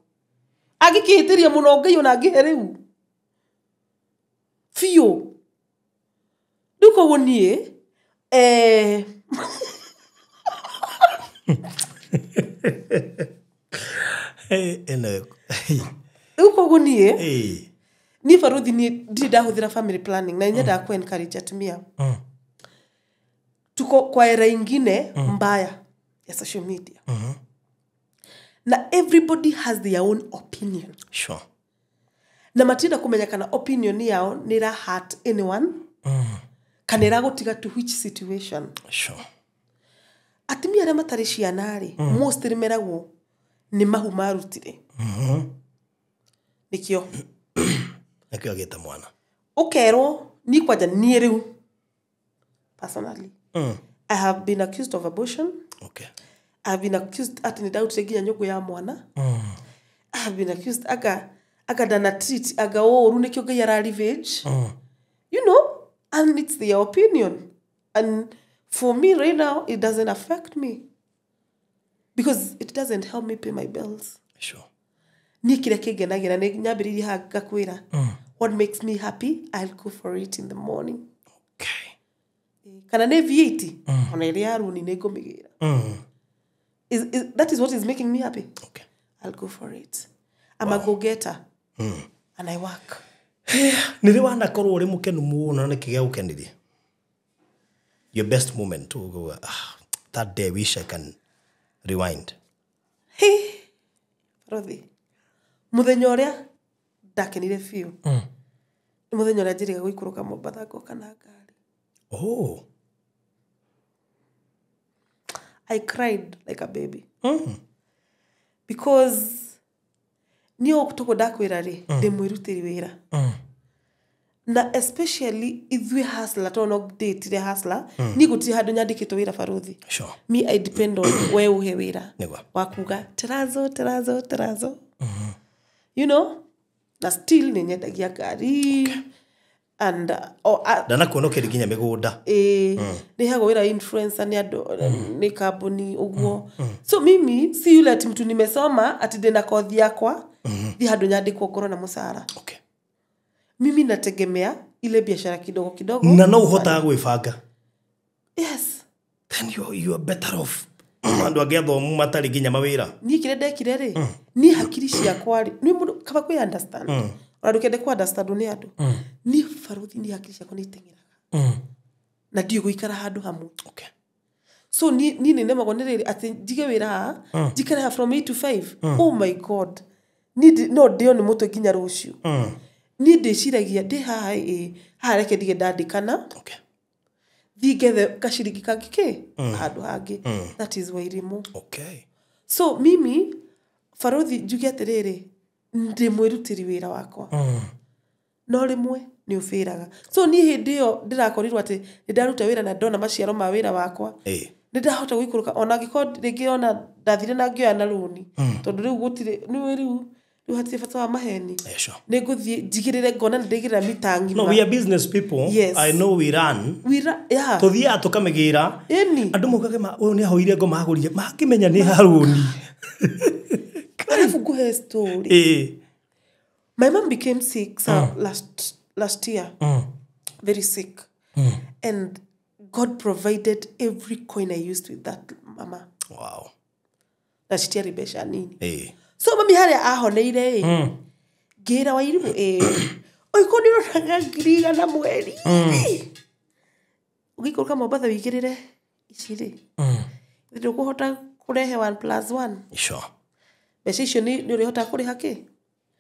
angĩkĩhĩtĩria mũno, Ngai ona angĩhe rĩu biũ. Rĩu koguo niĩ Ĩno. Rĩu koguo niĩ niĩ baruthi, niĩ ndirĩ ndahũthĩra family planning, na nyendaga ku encourage atumia. Tuko kwa era ingine mbaya. Ya social media. Na everybody has their own opinion. Sure. Na matirenda kũmenya kana opinion yao nĩ ĩra hurt anyone kana ĩragũtiga to which situation. Sure. Atumia arĩa matarĩ ciana rĩ, mostly meragwo nĩ mahu marutire. Nĩkĩo Nĩkĩo agĩte mwana. Ũkerwo ni kwanja niĩ rĩu personally, I have been accused of abortion. Okay. I have been accused atĩ nĩ ndarutire nginya nyũngũ ya mwana. I have been accused anga ndana treat anga ũru nĩkĩo Ngai ara revenge. You know, and it's their opinion. And for me right now, it doesn't affect me because it doesn't help me pay my bills. Sure. Niĩ kĩrĩa kĩngenagia nĩ nyambĩrĩirie haha ngakwĩra, what makes me happy, I'll go for it in the morning. Okay. Kana nĩ V8 ona ĩrĩa ya runi nĩ ngũmĩgĩra. That is what is making me happy. Okay. I'll go for it. I'm a go-getter. And I work. Nĩ rĩ wanakorwo ũrĩ mũkenu mũno na nĩkĩ gĩagũkenirie? Your best moment, ũguo, that day wish I can rewind. Hey, Rothi. Mũthenya ũrĩa ndakenire biũ. Nĩ mũthenya ũrĩa njĩrĩga gũikũrũka Mombatha ngoka na ngari. Oh. I cried like a baby. Because niĩ ũguo ndakwĩra rĩ, ndĩ mwĩrutĩri wĩra. Na especially ithuĩ hustler, tondũ no ndĩtire hustler, niĩ gũtirĩ handũ nyandĩkĩtwo wĩra baruthi. Sure. Me, I depend on we ũhe wĩra. Nĩguo. Wa kuga terazo, terazo, terazo. You know? Na still nĩ nyendagia ngari. Okay. And ndanakuona ũkĩrĩ nginya mĩgũnda. Ĩĩ, nĩ heagwo wĩra influencer nĩ andũ, nĩ kambuni ũguo. So mimi si yule ati mtu nimesoma ati ndĩna kothi yakwa, thiĩ handũ nyandĩkwo ngorwo na mũcara. Okay. Mimi nategemea ile biashara kidogo kidogo. Na no ũhotaga gwĩbanga. Yes. Then you are better off. Andũ angĩ athomu matarĩ nginya mawĩra. Niĩ kĩrĩa ndekire rĩ, niĩ hakiri ciakwa rĩ, nĩ mũndũ kaba kwĩ understand. Ona ndũkende kũ understand nĩ andũ. Niĩ baruthi niĩ hakiri ciakwa nĩ iteng'eraga. Na ndiũĩ gũikara handũ hamwe. Okay. So niĩ nĩ nemagwo nĩ rĩrĩ atĩ njige wĩra haha, njikare haha from 8 to 5. Oh my God. Niĩ no ndĩo nĩ mũtwe nginya rũciũ. Niĩ ndĩciragia ndĩ haha ĩ, haha reke ndige ndandĩkana. Okay. Thiĩ ngethe gaciringi kangĩ kĩ handũ hangĩ. That is Wairimu. Okay. So mimi baruthi njuge atĩrĩrĩ, ndĩ mwĩrutĩri wĩra wakwa. No rĩmwe nĩ ũbĩraga. So niĩ hĩndĩ ĩyo ndĩrakorirwo atĩ nĩ ndaruta wĩra na ndona maciaro ma wĩra wakwa. Nĩ ndahota gũikũrũka ona angĩkorwo rĩngĩ ona ndathire na ngĩoya na rũni. Tondũ rĩu gũtirĩ, nĩũĩ rĩu hatirĩ bata wa maheni. Sure. Nĩ ngũthiĩ njigĩrĩre ngona nĩ ndaigĩrĩra mita ng'ima. No, we are business people. Yes. I know we run. We run, yeah. Tũthiaga tũkamĩgĩra. Ĩni. Andũ maugaga ũyũ nĩ ahoire ngoma agũrire. Makĩmenya nĩ harũni. Alafu ngũhe story. My mom became sick last year. Very sick. And God provided every coin I used with that mama. Wow. Na citiarĩ mbeca nini. So mami harĩa ahoneire ĩ, ngĩra Wairimu ĩ, ũikũ nĩ ũroraga 100,000 mweri. Ũgĩikũrũka Mombatha wĩigĩrĩre ici rĩ. Ndũkũhota kũrehe 1+1. Sure. Mbeca icio nĩ ũrĩhotaga kũrĩha kĩ?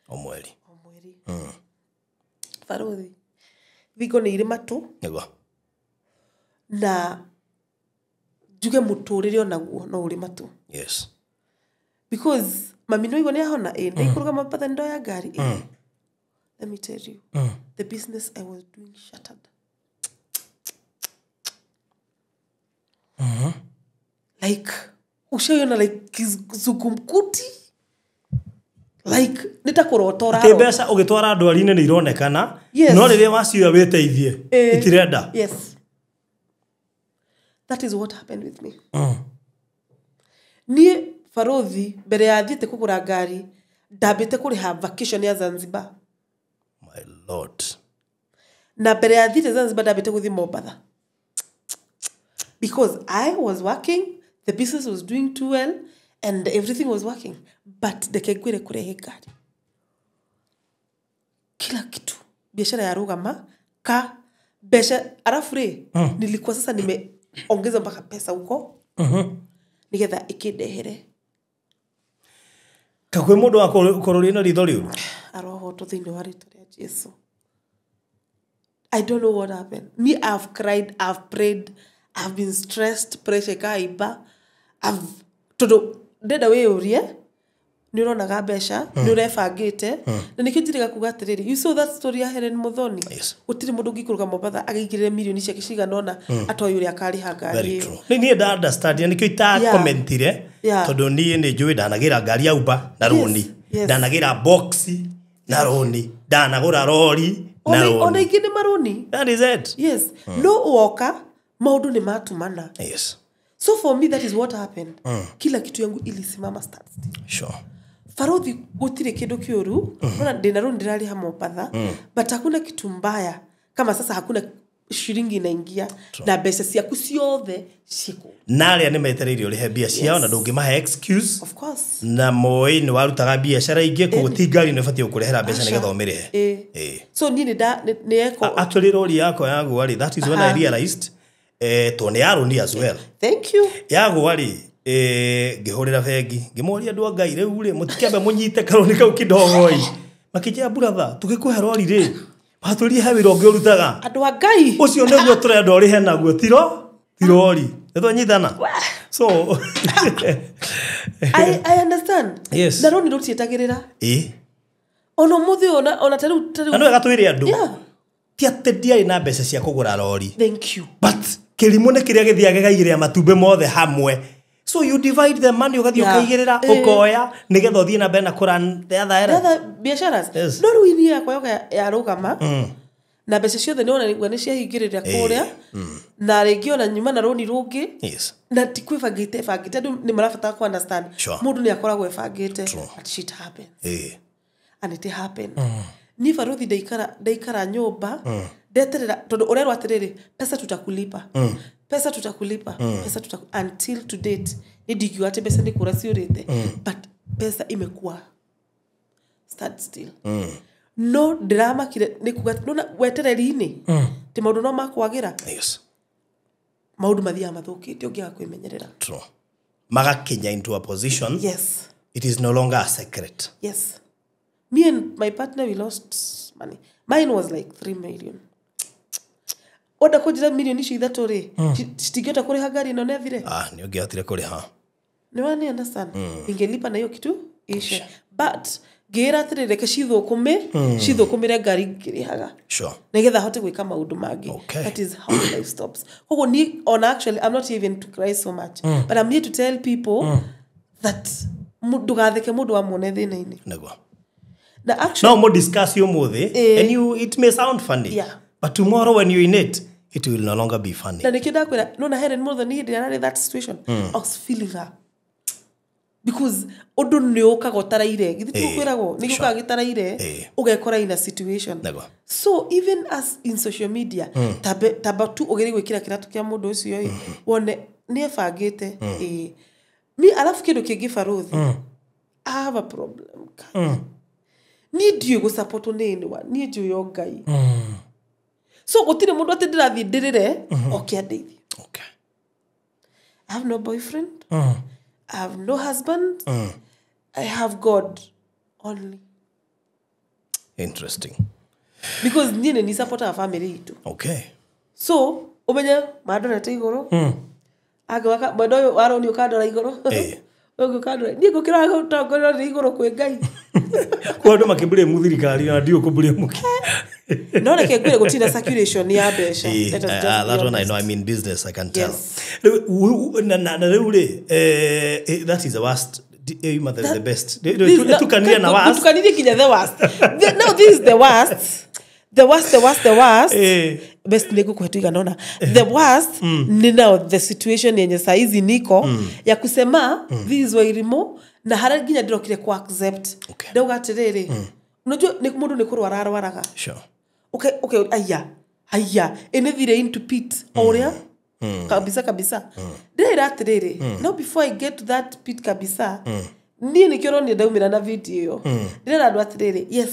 O mweri. O mweri. Baruthi. Thingo nĩ irĩ matũ. Nĩguo. Na njuge mũtũrĩre onaguo no ũrĩ matũ. Yes. Because mami no igua nĩ ahona ĩ, ndaikũrũka Mombatha nĩ ndoya ngari ĩ. Let me tell you, the business I was doing shattered. Like, ushaiona like kizungumkuti? Like, nĩ ta kũrota ũrarota. Atĩ mbeca ũgĩtwara ndwari-inĩ nĩ ironekana, Yes. no rĩrĩa wacioya wĩteithie, itirenda. Yes. That is what happened with me. Niĩ baruthi mbere ya thiĩte kũgũra ngari, ndambĩte kũrĩha vacation ya Zanzibar. My Lord. Na mbere ya thiĩte Zanzibar ndambĩte gũthiĩ Mombatha. Because I was working, the business was doing too well, and everything was working. But reke ngwĩre kũrehe ngari. Kila kitu. Biashara ya rugama, ka mbeca, alafu rĩ, nilikuwa sasa nimeongeza mpaka pesa huko. Nĩgetha ĩkĩndehere. Kakwĩ mũndũ wa kũrũria na ritho rĩũru? Arohotwo thĩinĩ wa rĩtwa rĩa Jesu. I don't know what happened. Me, I've cried, I've prayed, I've been stressed, pressure ĩkaimba. I've tondũ ndenda wĩyũrie nĩ ũronaga mbeca, nĩ ũrebangĩte, na nĩkĩo njĩrĩga kuga atĩrĩrĩ, you saw that story ya Helen Muthoni. Yes. Gũtirĩ mũndũ ũngĩikũrũka Mombatha agĩigĩrĩre mirioni ciake cigana ũna atoĩ ũrĩa akarĩha ngari Very ĩyo. true. Nĩ niĩ nda understand na nĩkĩo itakomentire tondũ niĩ nĩ njũĩ ndanagĩra ngari ya Uber na rũni, ndanagĩra box na rũni, ndanagũra rori na Ona rũni. ingĩ nĩ marũni. That is it. Yes. No woka maũndũ nĩ matumana. Yes. So for me that is what happened. Kila kitu yangu ilisimama standstill. Sure. Farodhi gũtirĩ kĩndũ kĩũru. Ona ndĩna rũni ndĩrarĩha Mombatha, but hakuna kitu mbaya kama sasa hakuna shilingi inaingia na mbeca ciaku ciothe ciĩkũ. Na arĩa nĩ metereire ũrĩhe mbia ciao na ndũngĩmahe excuse. Of course. Na moĩ nĩ warutaga biacara ingĩ koguo ti ngari nĩ ũbatiĩ gũkũrehera mbeca nĩgetha ũmĩrĩhe. So niĩ nĩ eko. Actually rori yakwa yagũa rĩ, that is when I realized tondũ nĩ ya rũni as well. Thank you. Yagũa rĩ, ngĩhũrĩra bengi ngĩmoria andũ a Ngai rĩu rĩ mũtikĩambe mũnyite karũni kau kidogo ĩ. Makĩnjĩra brother tũgĩkũhe rori rĩ watũrie he wĩra ũngĩ ũrutaga. Andũ a Ngai. Ũcio nĩguo tũrenda ũrĩhe naguo tiro ti rori. Nĩ twanyitana. So I understand. Yes. Na rũni rũtietagĩrĩra. Ona ũmũthĩ ona ta rĩu. Na nĩ wega twĩre andũ. Yeah. Ti atĩ ndiarĩ na mbeca cia kũgũra rori. Thank you. But kĩrimũ nĩ kĩrĩa gĩthiaga gĩkaigĩrĩra matumbĩ mothe hamwe. So you divide the money ũgathiĩ ũkaigĩrĩra ũkoya nĩgetha ũthiĩ na mbere na kũrun the other The other biacaras. Yes. No rĩu niĩ yakwa yoka yarũgama na mbeca ciothe nĩwona nĩ ciahingĩrĩria kũrĩa na rĩngĩ ona nyuma na rũni rũngĩ. Yes. Na ti kwĩbangĩte bangĩte andũ nĩ marabatara kũ understand. Sure. Mũndũ nĩ akoragwo ebangĩte but shit happens. And it happened. Niĩ baruthi ndaikara nyũmba ndeterera tondũ ũrerwo atĩrĩrĩ pesa tutakulipa. Pesa tutakulipa. Pesa until to date ni ndingiuga atĩ mbeca nĩ kũra ciũrĩte, but pesa imekuwa stand still. No ndĩramakire nĩ kuga nona wetereri-inĩ ti maũndũ no makwagĩra. Yes. Maũndũ mathiaga mathũkĩte ũngĩaga kwĩmenyerera. True. Magakinya into a position. Yes. It is no longer a secret. Yes. Me and my partner, we lost money. Mine was like 3 million. Oda kũnjĩra milioni icio ithatũ rĩ citingĩhota kũrĩha ngari ĩno nethire. Nĩ ũngĩahotire kũrĩha. Nĩ wani understand. Ingelipa na hiyo kitu ishe. But ngĩĩra atĩrĩ reke cithũkũmĩre ngari ngĩrĩhaga. Sure. Nĩgetha hote gwĩka maũndũ mangĩ. Okay. That is how life stops. Koguo niĩ ona actually I'm not even to cry so much. But I'm here to tell people that ndũgatheke mũndũ wamuone thĩna-inĩ. Nĩguo. Na actually no more discuss ũmũthĩ and you it may sound funny. Yeah. But tomorrow when you're in it, it will no longer be funny. Na nĩkĩo ndakwĩra nona Helen Muthoni hĩndĩ ĩrĩa ararĩ that situation, I was feeling her. Because ũndũ nĩ ũkaga ũtaraire. Githĩ ti ũkwĩragwo nĩ gĩũkaga gĩtaraire ũgekora in a situation. So even as in social media, tamba tu ũgerie gwĩkĩra kĩratũ kĩa mũndũ ũcio ĩ wone nĩ ebangĩte. Mi alafu kĩndũ kĩngĩ baruthi, I have a problem. Niĩ ndiũĩ gũsupport nĩ anyone, niĩ njũĩ o Ngai. So gũtirĩ mũndũ atĩ ndĩrathiĩ ndĩrĩre oke andeithie. Okay. I have no boyfriend. I have no husband. I have God only. Interesting. Because niĩ nĩ supportaga family itũ. Okay. So ũmenye mandorete igũrũ. Angĩ mwena ũyũ waroni ũkandora igũrũ. Ũngĩ ũkandora. Niĩ ngũkĩra gũtongorio nĩ igũrũ kwĩ Ngai. Kwa andũ makĩblame thirikari na ndiũ kũblame kĩ. No reke ngwĩre gũtirĩ na circulation ya mbeca. Let us just That one I know, I'm in business, I can tell. Yes. Na rĩu rĩ, that is the worst. You are the best. Tukanirie na worst. Tukanirie nginya the worst. No, this is the worst. The worst, the worst, the worst. Best nĩ ngũkũhe tuigana ũna. The worst ni now the situation yenye saizi niko ya kusema this is Wairimu na harĩa nginya ndĩrokire ku accept. Okay. Ndauga atĩrĩrĩ, unajua nĩ mũndũ nĩ kũrwara arwaraga. Sure. Okay, aya ĩnĩthire into pit ũrĩa kabisa kabisa. Ndĩraira atĩrĩrĩ, now before I get to that pit kabisa, niĩ nĩkĩo ũronire ndaumĩra na video ĩyo. Ndĩrera andũ atĩrĩrĩ, yes,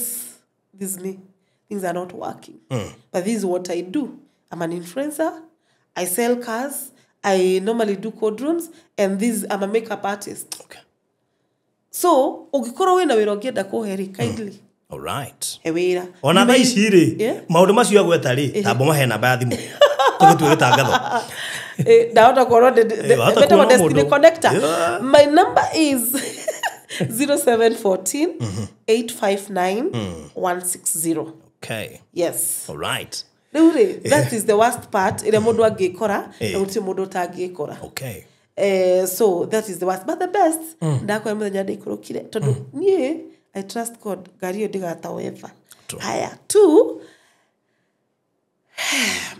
this is me. Things are not working. But this is what I do. I'm an influencer. I sell cars. I normally do code rooms and this I'm a makeup artist. Okay. So ũngĩkorwo wĩna wĩra ũngĩenda kũhe rĩ, kindly. All right. He wĩra. Ona thaa ici rĩ, maũndũ macio agweta rĩ, tamba mahe namba ya thimũ. Tũgĩtue gĩtangatho. Ndahota kuona ndetagwo Destiny Connector. My number is 0714 859 160. Okay. Yes. All right. Rĩu rĩ, that is the worst part ĩrĩa mũndũ angĩkora na gũtirĩ mũndũ ũtangĩkora. Okay. So that is the worst, but the best ndakora mũthenya ndaikorokire tondũ niĩ I trust God, ngari ĩyo ndĩgataweva. Haya, 2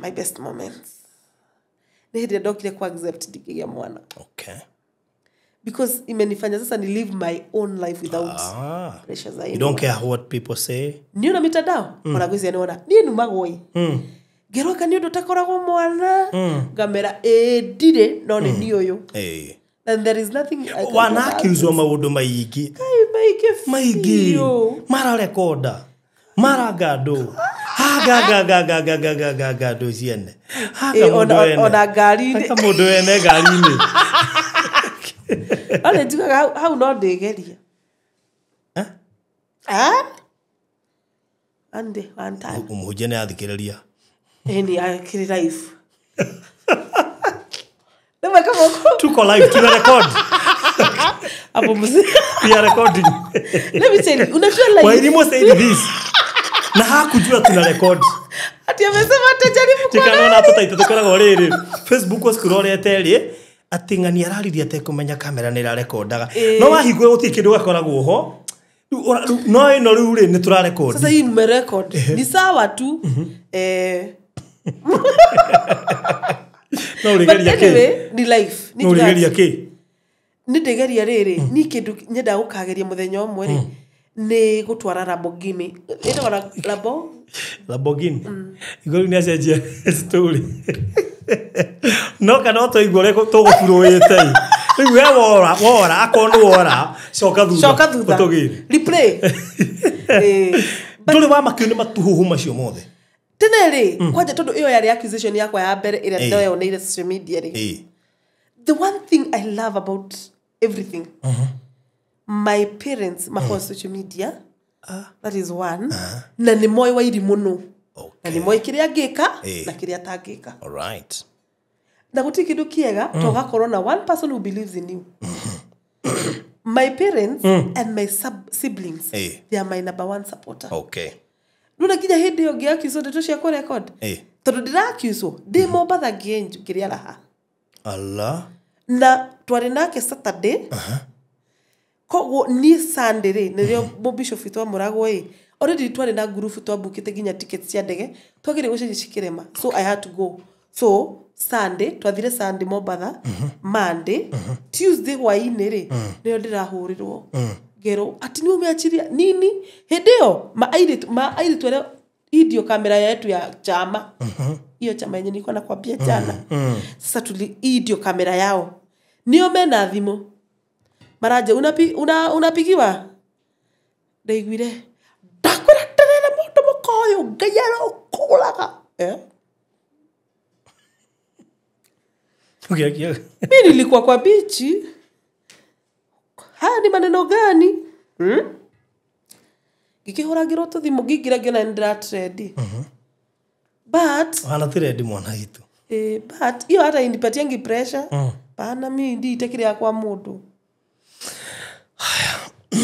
my best moments nĩ hĩndĩ ndokire ku accept ndingĩgĩa mwana. Okay. Because imenifanya sasa ni live my own life without pressure za. You don't care what people say. Ni una mitandao ona gwĩcia nĩ wona niĩ numagwo ĩ ngeroka nĩ ũndũ ũtakoragwo mwana ngamera ĩ ndirĩ no nĩ niĩ ũyũ. And there is nothing I can wanakiuzwo maũndũ maingĩ maingĩ mararekonda marangandũ hagagagagagagagagandũ ciene ona ngari-inĩ haka mũndũ wene ngari-inĩ. Ole njugaga hau no ndĩgeria. Ande one time mũhunjia nĩ athikĩrĩria. Ĩni akĩrĩ live. Nĩ kama tuko live, tuna record. Hapo mzee. We are recording. Let me tell you, unajua live. Wairimu said this. Na hakujua tuna record. Ati amesema atajaribu kwa. Tikano na tutaita tukoragwo rĩrĩ. Facebook scrollete rĩ ati ng'ani araririe atekumenya kamera nĩ ĩrarekondaga. No wahingũra gũtirĩ kĩndũ gakoragwo ho. No ĩno rĩu rĩ nĩ tũrarekondi. Sasa hii mmerecord. Ni sawa tu. No ũrĩgeria kĩ? Anyway, ni life. No ũrĩgeria kĩ? Nĩ ndĩgeria rĩrĩ, ni kĩndũ nyendaga gũkageria mũthenya ũmwe rĩ, nĩ gũtwara Lamborghini. Ĩtagwo Lambo? Lamborghini. Igũrũ nĩ acenjia story. No kana tũigua ũrĩa tũgũburũĩte. Rĩu we wora, wora, akorwo nĩ wora, coka thutha. Coka thutha. Ũtũgĩre. Replay. Ndũrĩ wamakio nĩ matuhuhu macio mothe. Tene rĩ, kwanja tondũ ĩyo yarĩ accusation yakwa ya mbere ĩrĩa ndeyoneire social media rĩ. The one thing I love about everything, my parents makorwo social media, that is one, na nĩ moĩ wairi mũno. Na nĩ moĩ kĩrĩa angĩka na kĩrĩa atangĩka. All right. Na gũtirĩ kĩndũ kĩega to ũgakorwo na one person who believes in you. My parents and my siblings, they are my number one supporter. Okay. Nuna nginya hĩndĩ ĩyo ngĩaccuswo ndeto cia kũrecord. Tondũ ndĩraccuswo ndĩ Mombatha ngĩrĩa raha. Allah. Na twarĩ nake Saturday. Koguo niĩ Sunday rĩ nĩrĩo mũbishop witũ amũragwo ĩ. Already twarĩ na ngurubu twambukĩte nginya tickets cia ndege twagĩrĩire gũcenjia cikĩrema. So I had to go. So Sunday twathire Sunday Mombatha, Monday, Tuesday hwaĩ-inĩ rĩ nĩrĩo ndĩrahũrĩrwo. Ngero ati ni umeachiria nini hĩndĩ ĩyo ma airĩtu arĩa hii ndio kamera yetu ya chama. Hiyo chama yenye nilikuwa nakwambia jana. Sasa tuli hii ndio kamera yao. Nio mena thimũ. Maraje unapigiwa? Ndaiguire ndakwĩra terere mũndũ mũkoyo Ngai arokũraga. Okay. Mimi nilikuwa kwa bichi. Haya ni maneno gani? Ngikihũragĩrwo tũthimũ ngĩingĩra ngĩona nĩ ndĩratrendi. But hana trendi mwana witũ. But hiyo hata inipatiangi pressure. Pana mimi ndiite kĩrĩa kwa mũndũ.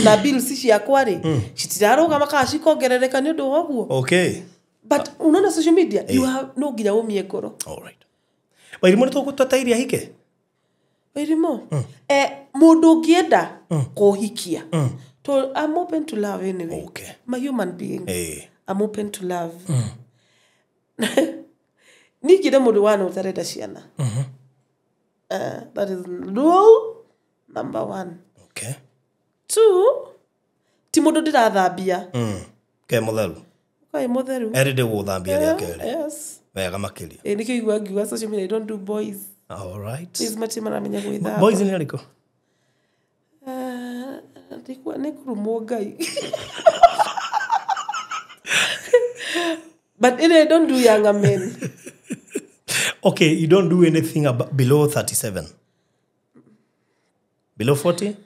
Na bills ciakwa rĩ citirarũgama kana cikongerereka nĩ ũndũ wa ũguo. Okay. But unaona social media you have no nginya ũmie ngoro. All right. Wairimu nĩ tũgũtwatairia hike? Wairimu? Mũndũ ũngĩenda kũhikia. To I'm open to love anyway. Okay. I'm a human being. I'm open to love. Ningĩre mũndũ wana ũtarenda ciana. That is rule number 1. Okay. 2, ti mũndũ ndĩrathambia. Ke mũtheru. Kai mũtheru. Erĩ ndĩgũthambia rĩa kerĩ. Yes. Wega makĩria. Nĩkĩo igua ngiuga social media I don't do boys. All right. Is machi maramenya gwĩthamba. Boys nĩ arĩkũ? Nĩ kũrumwo Ngai. But anyway, I don't do younger men. Okay, you don't do anything below 37. Below 40?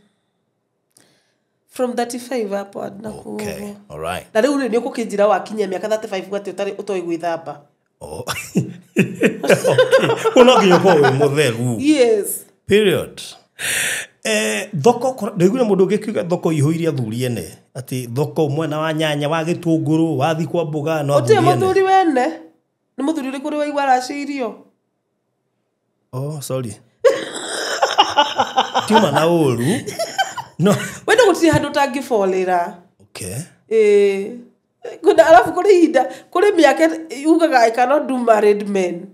From 35 upward na kuo. Okay, all right. Na rĩu rĩ nĩ ũgũkĩnjĩra wakinyia mĩaka 35 atĩ ũtarĩ ũtoĩ gwĩthamba. Oh. Okay. Ũno nginya ũkorwo wĩ mũtheru. Yes. Period. Thoko ndaiguire mũndũ ũngĩ akiuga thoko ihũire athuri ene atĩ thoko mwena wa nyanya wa gĩtũngũrũ wathi kwa mboga no athuri Ũtirĩ ene. mũthuri wene. Nĩ mũthuri ũrĩkũ ũrĩ waigua aracĩirio? Oh, sorry. Tiuma na ũru. No. Wenda gũtirĩ handũ ũtangĩborĩra. Okay. Kuna alafu kũrĩ ihinda kũrĩ mĩaka ugaga I cannot do married men.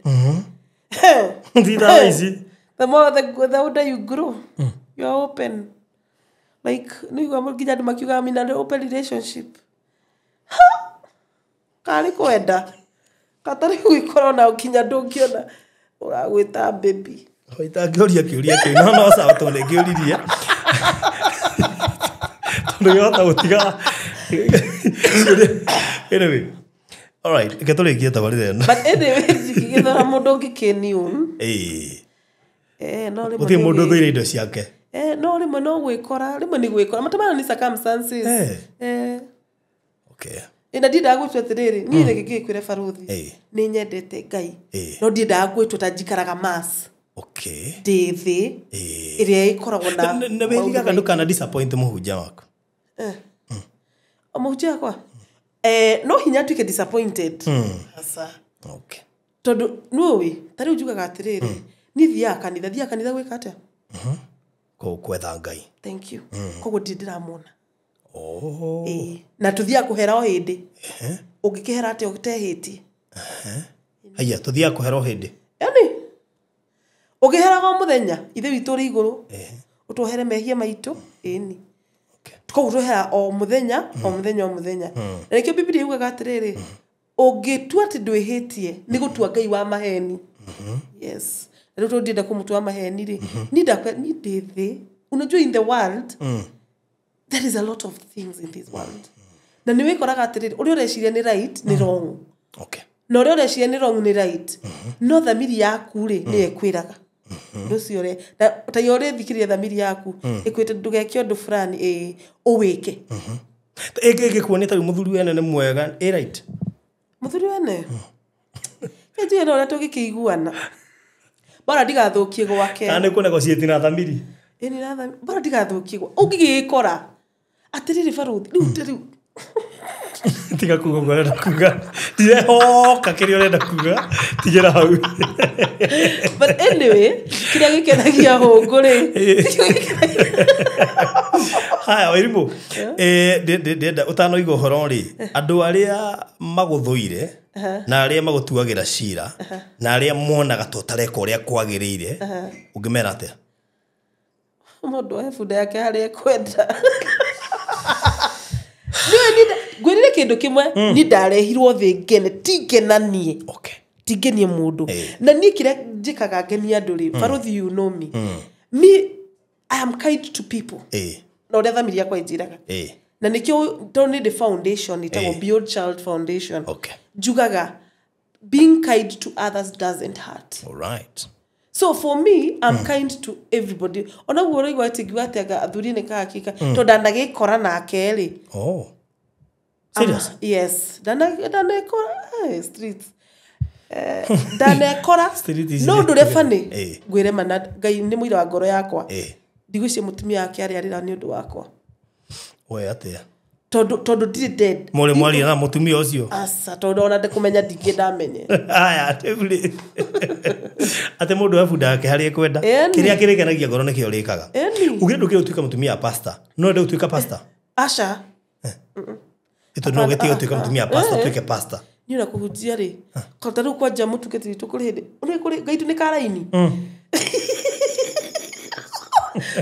Thitha ici. The more the older you grow, you are open. Like nĩigua nginya andũ makiugaga I'm in an open relationship. Karĩ kwenda. Katarĩ gwĩkora ona nginya ndũngĩona ũragwĩta baby. Itangĩũria kĩũria kĩu no no sawa tondũ nĩngĩũririe. Tondũ gĩhota gũtiga. Anyway, all right, reke tũrĩkie tabarĩra ĩno. But anyway, ndingĩgĩthora mũndũ ũngĩ kĩniun. No rĩmwe Gũtirĩ mũndũ ũthũire indo ciake. No rĩmwe no gwĩkora, rĩmwe nĩ gwĩkora. Matamana nĩ circumstances. Okay. Na ndiendaga gwĩtua atĩrĩrĩ, niĩ reke ngĩkwĩre baruthi. Nĩ nyendete Ngai. No ndiendaga gwĩtua ta njikaraga mass. Okay. Ndĩ thĩ ĩrĩa ĩkoragwo na Na wĩrigaga ndũkana disappoint mũhunjia waku. Mũhunjia wakwa? No hinya nduĩke disappointed. Aca. Okay. Tondũ nĩũĩ, ta rĩu njugaga atĩrĩrĩ, niĩ thiaga kanitha, thiaga kanitha gwĩka atĩa? Kwetha Ngai. Thank you. Koguo ndirĩ ndĩramuona. Oh. Na tũthiaga kũhera o hĩndĩ. Ũngĩkĩhera atĩa ũtehĩtie? Haiya, tũthiaga kũhera o hĩndĩ. Yaani ũngĩheraga o mũthenya, ithe witũ ũrĩ igũrũ. Ũtwohere mehia maitũ, ĩni. Koguo tũhera o mũthenya, o mũthenya, o mũthenya. Na nĩkĩo Bibilia yugaga atĩrĩrĩ, ũngĩtua atĩ ndwĩhĩtie, nĩ gũtua Ngai wa maheni. Yes. Na rĩu tondũ ndienda kũmũtua maheni rĩ, niĩ ndĩ thĩ. Unajua in the world, there is a lot of things in this world. Na nĩ wĩkoraga atĩrĩrĩ, ũrĩa ũreciria nĩ right, nĩ wrong. Okay. Na ũrĩa ũreciria nĩ wrong nĩ right. No thamiri yaku rĩ, nĩyo ĩkwĩraga. Ũndũ ũcio ũrĩa, ta iyo ũrĩthikĩrĩria thamiri yaku, ĩkwĩte ndũgeke ũndũ fulani, ũwĩke. Ĩngĩkuonia ta rĩu mũthuri wene nĩ mwega, ĩ right? Mũthuri wene? Njuge no ũrĩa tũngĩkĩiguana. Bora ndigathũkie gwake. Kana nĩ kũnegotiate na thamiri? Ĩni na thamiri. Bora ndigathũkie gwake. Ũngĩgĩkora atĩrĩrĩ baruthi, rĩu rĩu. Tiga kuga ũguo ũrenda kuga. Ndirehoka kĩrĩa ũrenda kuga. Tigĩra hau. But anyway, kĩrĩa gĩkenagia hũngũ rĩ. Haya, Wairimũ. Ndĩrenda ũtanoiga ũhoro rĩ, andũ arĩa magũthũire na arĩa magũtuagĩra cira na arĩa monaga ta ũtareka ũrĩa kwagĩrĩire, ũngĩmera atĩa? Mũndũ oe bunda yake harĩa ekwenda. Ngwĩrire kĩndũ kĩmwe, niĩ ndarehirwo thĩ ngene, ti ngenanie. Okay. Ti ngenie mũndũ. Na niĩ kĩrĩa njĩkaga ngenie andũ rĩ, baruthi you know me. Me, I am kind to people. Na ũrĩa thamiri yakwa ĩnjĩraga. Na nĩkĩo tondũ nĩ ndĩ foundation ĩtagwo Beyond Child Foundation. Okay. Njugaga being kind to others doesn't hurt. All right. So for me, I'm kind to everybody. Ona guo ũraigua atĩ ngiuga atĩ anga athuri nĩ kahakika, tondũ ndanagĩkora nake rĩ. Oh. Serious? Yes. Ndanekora streets. Ndanekora. No ũndũ ũrĩa funny, ngwĩre mana Ngai nĩ mũira wa ngoro yakwa. Ndigwĩciria mũtumia wake arĩa arĩra nĩ ũndũ wakwa. We atĩa? Tondũ ndirĩ dead. Mũrĩ mwaria na mũtumia ũcio? Aca, tondũ ona ndĩkũmenya ndingĩenda amenye. Aya, rĩu rĩ. Atĩ mũndũ oe bunda yake harĩa ekwenda. Kĩrĩa kĩrĩkenagia ngoro nĩkĩo ũrĩkaga. Ugire ndũkĩrĩ ũtuĩka mũtumia wa pastor. No wende gũtuĩka pastor? Aca. Ĩtondũ no ũgĩtige gũtuĩka mũtumia wa pastor, ũtuĩke pastor. Niĩ ona kũhunjia rĩ, ta rĩu kwanja mũtungatĩri witũ kũrĩ hĩndĩ, nĩũĩ kũrĩ Ngai nĩ karaini.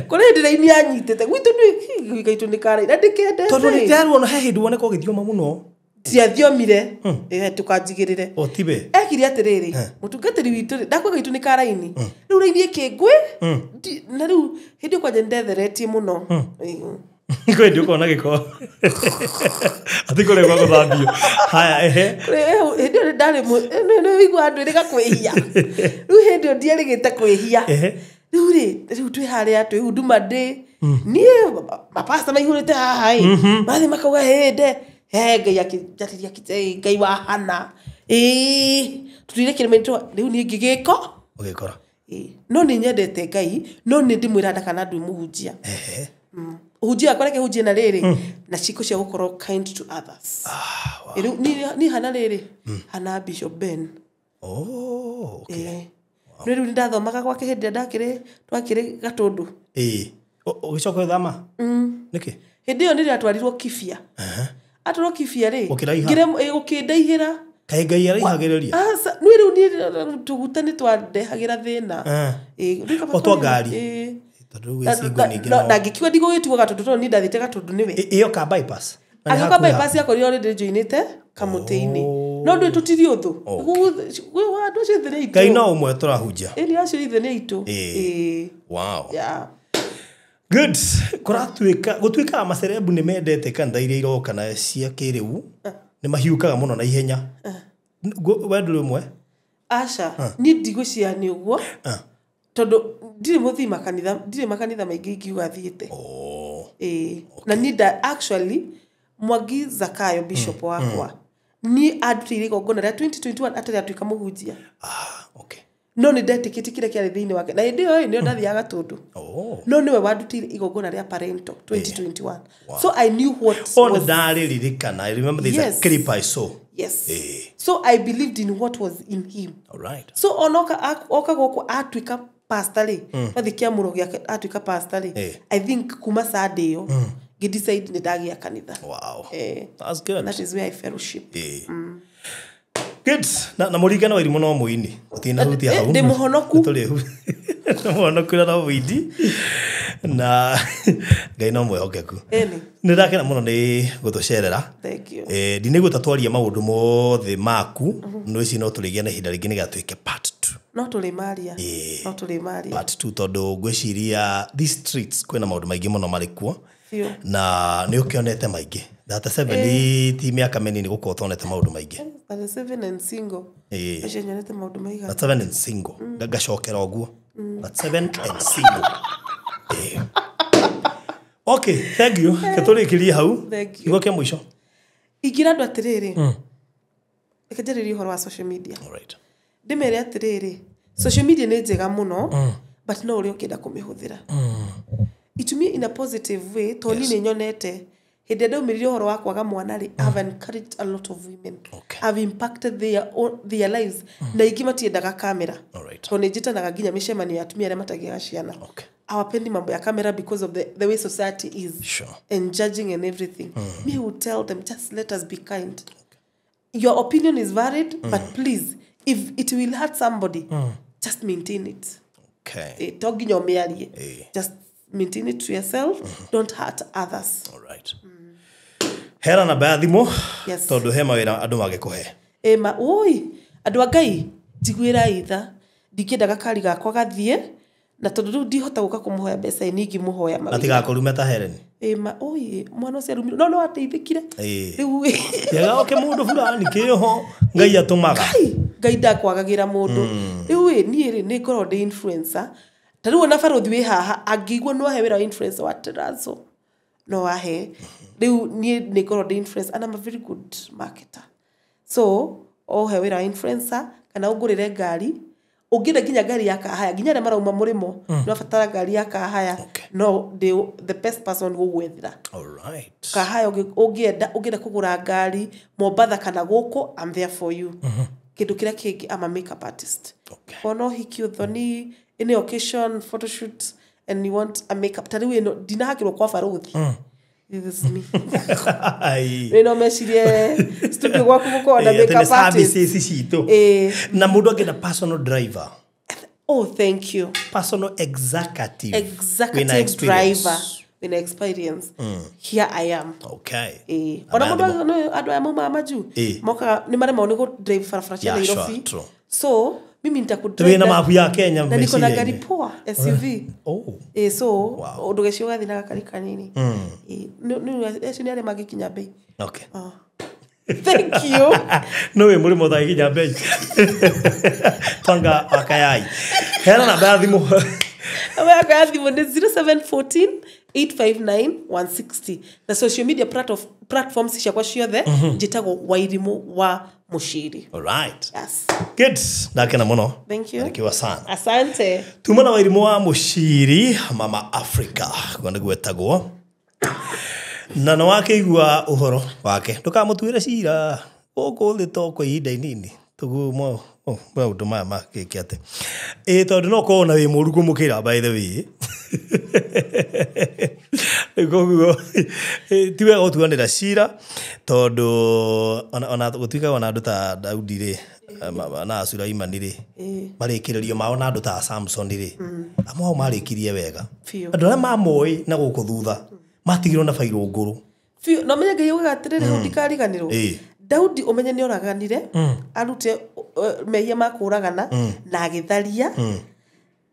Kũrĩ hĩndĩ raini yanyitĩte, gwitũ nĩ Ngai nĩ karaini, na ndĩkendete. Tondũ nĩ ndĩraruo ona he hĩndĩ woneka ũgĩthioma mũno. Ndiathiomire, tũkanjigĩrĩre. O tibe. Ekire atĩrĩrĩ, mũtungatĩri witũ rĩ, ndakwĩra gwitũ nĩ karaini. Rĩu raini ĩkĩngwĩ, na rĩu hĩndĩ ĩyo kwanja nĩndetheretie mũno. Kwä ndä å kona gä ko atä kå rä gwa gå thambio haya ehe. Hä ndä ä yo ndarä nä wigua andå ä rä ga kwä hia rä u hä ndä ä yo ndierä gä te kwä hia. Ehe. Rä u rä rä u twä harä a twä huduma ndä niä mapasta maihå rä te haha ä mathiä makauga hä nde he ngai akä njarä ngai wa hana ä tå tuire kä rä rä u niä ngä gä ko. Å gä kora. No nä nyendete ngai no nä ndä mwä ra ndakana ndwä må hunjia hunjia akwa reke hunjie na rä rä na ciko cia gå korwo kind to others. Rä u ni hana rä rä hana Bishop Ben. Oh, okay. No rä u nä ndathomaga gwake hä ndä ä rä a twakä rä gatå ndå. Ä å gä coka thama nä kä? Hä ndä ä yo nä rä atwarirwo Kibia. Atwarwo Kibia rä Gũkĩraiha? gå kä ndaihä ra. Kaä ngai araihagä rä ria. Nä rä u niä tå guta nä twandehagä ra thä na. O twa ngari? Tondå rä u wä cingo ningä. Na ngä kiuga ndigå gä tuo gatå ndå tondå niä ndathiä te gatå ndå nä we. Ä yo ka bypass. Na nĩ agä hakuhĩ bypass yakorirwo rä ndä njoinä kamå tä-inä no ndå tå tiri å thå andå acio ithe nä aitå. Ngai no å mwe tå rahunjia. Ä acio ithe nä aitå. Ĩĩ. Wow. Yeah. Good. Kũratuĩka gũtuĩkaga macerebu nĩ mendete kanitha iria iroka na cia kĩrĩu nĩ mahiũkaga mũno na ihenya. We ndũrĩ ũmwe? Aca niä ndigå cia nä å guo tondå ndirä må thii makanitha ndirä makanitha maingä ingiuga thiä te. Oh. Na niä nda actually Mwangi Zakayo bishop wakwa niä andutä ire igongona rä a 2021 atarä atuä ka må hunjia. Ah, okay. No nä ndetä kä tie kä rä a kä arä thä inä wake na hä ndä ä yo nä yo ndathiaga tå ndå. Oh. No nä we wandutä ire igongona rä a parento 2021. So I knew what Oh, nĩ was ndarĩririkana. I remember there's a Yes. clip I saw. Yes. Eh. So I believed in what was in him. All right. So onoka oka gũkũ atuĩka pastor rĩ mathiĩ kĩamũro gĩake atuĩka pastor rĩ. Eh. I think kuma Sunday ĩyo ngĩ decide nĩ ndagĩa kanitha. Wow. Eh. That's good. That is where I fellowship. Eh. Good. Na mũringano wa irimũ no mũini. Tũtinahutia hau. Ndĩ mũhonoku. Nĩ mũhonoku na no mũini. Na Ngai no mwĩhokeku. Ĩni. Nĩ ndakena mũno nĩ gũtũcerera. Thank you. Ndinĩguo ta twaria maũndũ mothe maku no ici no tũrĩgĩa na ihinda rĩngĩ nĩgetha twĩke part 2. No tũrĩ maria. Eh. No tũrĩ maria. Part 2 tondũ ngwĩciria these streets kwĩna maũndũ maingĩ mũno marĩ kuo. Biũ. Na nĩ ũkĩonete maingĩ. 37 ti mĩaka mĩnini gũkorwo ũtonete maũndũ maingĩ. 37 and single. Eh. Acio nyonete maũndũ maigana. 37 and single. Ngacokera ũguo. 37 and single. Eh. Okay, thank you. Ketũrĩkĩrie hau. Thank you. Kiugo kĩa mũico. Ingĩra andũ atĩrĩrĩ. Reke njarĩrie ũhoro wa social media. All right. Ndĩmere atĩrĩrĩ social media nĩ njega mũno but no ũrĩa ũngĩenda kũmĩhũthĩra. Itumie in a positive way tondũ niĩ nĩ nyonete hĩndĩ ĩrĩa ndaumĩrire ũhoro wa kwaga mwana rĩ I've encouraged a lot of women. Okay. I've impacted their lives na ingĩ matiendaga kamera. All right. Tondũ nĩ njĩtanaga nginya mĩcemanio ya atumia arĩa matagĩaga ciana. Okay. Hawapendi mambo ya kamera because of the way society is. Sure. And judging and everything. Me would tell them just let us be kind. Your opinion is valid, but please, if it will hurt somebody, just maintain it. Okay. To nginya ũmĩarie. Eh. Just maintain it to yourself. Don't hurt others. All right. Hera namba ya thimũ. Yes. Tondũ he mawĩra andũ mangĩkũhe. Ĩma oi andũ a Ngai njiguĩrai tha ndingĩenda gakari gakwa gathiĩ na tondũ rĩu ndihota gũka kũmũhoya mbeca ĩ niĩ ingĩmũhoya Na mawĩra. tigakũrume ta Helen. Ĩma oi mwana ũcio arumirwo no no ateithĩkire. Ĩĩ. Rĩu Tiaga oke mũndũ fulani kĩho Ngai atũmaga. Ngai ndakwagagĩra mũndũ. Rĩu ĩ niĩ rĩ nĩ ngorwo ndĩ influencer ta rĩu ona barothi wĩ haha angĩigua no ahe wĩra wa influencer wa Terazo no ahe. Rĩu niĩ nĩ ngorwo ndĩ influencer and I'm a very good marketer. So ohe wĩra wa influencer kana ũngũrĩre ngari ũngĩenda nginya ngari ya kahaya nginya arĩa marauma mũrĩmo nĩ wabatara ngari ya kahaya. Okay. No ndĩ the best person gũgwethera. All right. Kahaya ũngĩenda kũgũra ngari Mombatha kana gũkũ I'm there for you. Kĩndũ kĩrĩa kĩngĩ I'm a makeup artist. Okay. Ona ũhiki ũthoni any occasion photoshoot and you want a makeup ta rĩu ĩno ndinahakĩrwo kwa barothi. This is me. Ai. Rĩu no mecirie studio gwaku gũkorwo na Ĩ, atĩ nĩ makeup artist. services citũ. Ĩ. Na mũndũ angĩenda personal driver. Oh, thank you. Personal executive. Executive Wĩna experience. driver with experience. Here I am. Okay. Ona Namba ya mũndũ andũ aya maumaga majuu Ĩ. mokaga nĩ maremagwo nĩ gũ drive barabara cia Yeah, Nairobi. sure, true. So Mimi nitakudrive. Wĩna mabu ya Kenya Na niko na meciria-inĩ. gari poa, SUV. Oh. So ndũgeci ũgathiĩ na gakari kanini. Acio nĩ arĩa mangĩkinya bei. Okay. Ah. Thank you. No wĩ mũrĩmo ũtagĩkinya bei. Twanga wakayai. Heana namba ya thimũ. Namba yakwa ya thimũ nĩ 0714 859 160. Na social media platforms ciakwa ciothe njĩtagwo Wairimũ wa Mũciri. All right. Yes. Good. Ndakena mũno. Thank you. Barikiwa sana. Asante. Tuma na Wairimũ wa Mũciri, Mama Africa, guo nĩguo etagwo. Na nĩ wakĩigua ũhoro wake, ndũkamũtuĩre cira gũkũ thĩ to kwa ihinda inini tũguo maũndũ maya makĩke atĩ ĩ tondũ no ũkorwo na wĩ mũru kũmũkĩra, by the way. Koguo ti wega gũtuanĩra cira tondũ ona gũtuĩkaga ona andũ ta Daudi rĩ na Sulaimani rĩ marĩkĩrĩrio mao na andũ ta Samson rĩ amwe ao marĩkirie wega. Biũ. Andũ arĩa mamoĩ na gũkũ thutha matigirwo na bairũ ngũrũ. Biũ. Na ũmenye Ngai augaga atĩrĩrĩ, rĩu ndikariganĩrwo. Daudi ũmenye nĩ oraganire, arute mehia ma kũragana na agĩtharia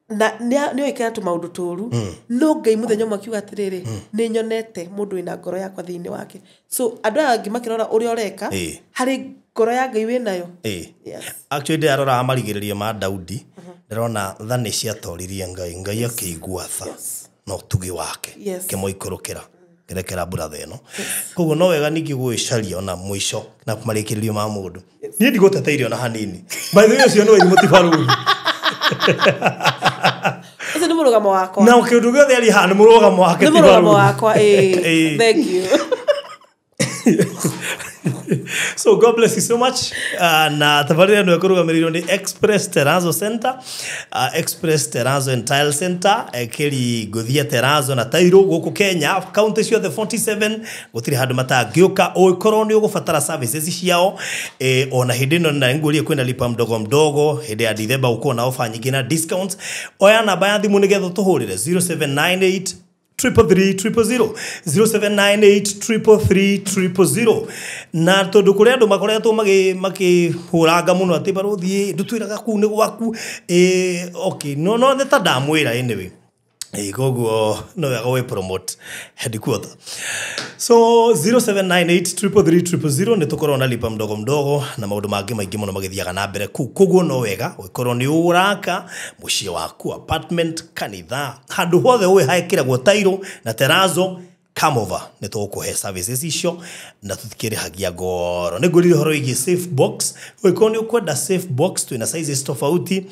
na nĩ oĩkaine tũmaũndũ tũru, no Ngai mũthenya ũmwe akiuga atĩrĩrĩ, nĩ nyonete mũndũ wĩna ngoro yakwa thĩinĩ wake. So andũ aya angĩ makĩrora ũrĩa ũreka, harĩ ngoro ya Ngai wĩnayo. Yes. Actually ndĩraroraga marigĩrĩrio ma Daudi, ndĩrona tha nĩ ciatoririe Ngai, Ngai akĩigua tha na ũtugi wake kĩmũikũrũkĩra kĩrekera mbura ĩno. Koguo no wega ningĩ gwĩcaria ona mũico na marĩkĩrĩrio ma mũndũ. Niĩ ndigũteteire ona hanini. By the way, ũcio nĩ Wairimũ ti barũthi. Ũcio nĩ mũrũgamo wakwa. Na kĩũndũ gĩothe arĩ haha nĩ mũrũgamo wake Nĩ ti mũrũgamo barũthi. wakwa, ĩĩ. Thank you. So God bless you so much. Na tabarĩra ĩno ĩkũrũgamĩrĩirwo nĩ Express Terrazzo Center, Express Terrazzo and Tile Center, ekĩri ngũthia terrazzo na tairo gũkũ Kenya, county ciothe 47, gũtirĩ handũ matangĩũka ũngĩkorwo nĩ ũgũbatara services ciao. Ona hĩndĩ ĩno na ngũrie kwĩna lipa mdogo mdogo, hĩndĩ ya Dithemba gũkorwo na ofa nyingĩ na discounts. Oya namba ya thimũ nĩgetha ũtũhũrĩre 0798 333 000, 0798 333 000. Na tondũ kũrĩ andũ makoretwo makĩhũranga mũno atĩ barũthi ndũtwĩraga kũu nĩ gwaku. Okay, no no nĩ ta ndamwĩra anyway. Koguo no wega wĩ promote headquarter. So 0798 333 000 nĩ tũkorwo na lipa mdogo mdogo na maũndũ mangĩ maingĩ mũno magĩthiaga na mbere kũu. Koguo no wega ũngĩkorwo nĩ ũraka mũciĩ waku, apartment, kanitha, handũ hothe ũĩ hekĩragwo tairo na terrazzo, come over, nĩ tũgũkũhe services icio na tũtikĩrĩhagia ngoro. Nĩ ngũrire ũhoro wĩgiĩ safe box. Ũngĩkorwo nĩ ũkwenda safe box, twĩna sizes tofauti,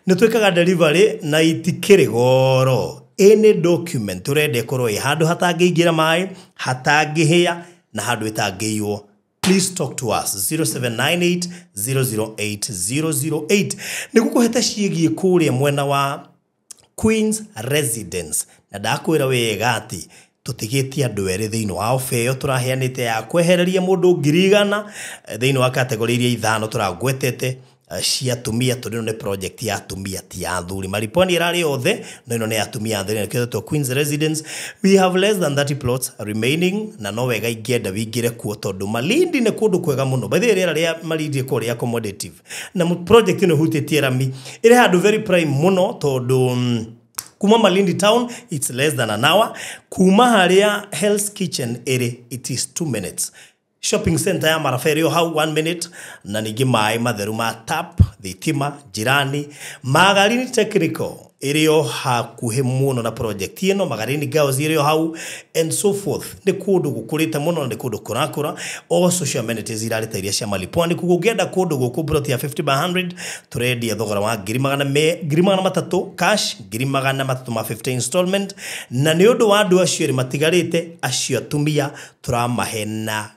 nĩ twĩkaga delivery na itikĩrĩ goro. Any document ũrenda ĩkorwo ĩ handũ hatangĩingĩra maĩ, hatangĩhĩa na handũ ĩtangĩiywo, please talk to us 0798 008 008. Nĩ gũkũhete ciĩgiĩ kũrĩa mwena wa Queen's Residence, na ndakwĩra wega atĩ tũtigĩtie andũ erĩ thĩinĩ wa ofa ĩyo tũraheanĩte ya kwehereria mũndũ 100,000 thĩinĩ wa kategori iria ithano tũragwetete cia atumia, tondũ ĩno nĩ project ya atumia ti ya athuri. Mariponi ĩrarĩ othe, no ĩno nĩ ya atumia atheri, nĩkĩo ĩtagwo Queen's Residence. We have less than 30 plots remaining, na no wega ingĩenda wĩingĩre kuo tondũ Malindi nĩ kũndũ kwega mũno. By the way, rĩera rĩa Malindi rĩkoragwo rĩ accommodative, na project ĩno ĩhutĩtie rami, ĩrĩ handũ very prime mũno tondũ kuma Malindi town it's less than an hour, kuma harĩa Hell's Kitchen ĩrĩ it is 2 minutes. Shopping center ya Maraba ĩrĩ o hau 1 minute, na ningĩ maĩ matheru ma tap, thitima, jirani. Magarini Technical ĩrĩ o hakuhĩ mũno na project ĩno, Magarini Girls ĩrĩ o hau and so forth. Nĩ kũndũ gũkũrĩte mũno na nĩ kũndũ kũrakũra. All social amenities irarĩ ta iria cia Malipwani. Koguo ũngĩenda kũndũ gũkũ plot ya 50 by 100 tũrendia thogora wa 300,000 cash, 350,000 installment. Na nĩ ũndũ wa andũ acio erĩ matigarĩte, acio atumia tũramahe na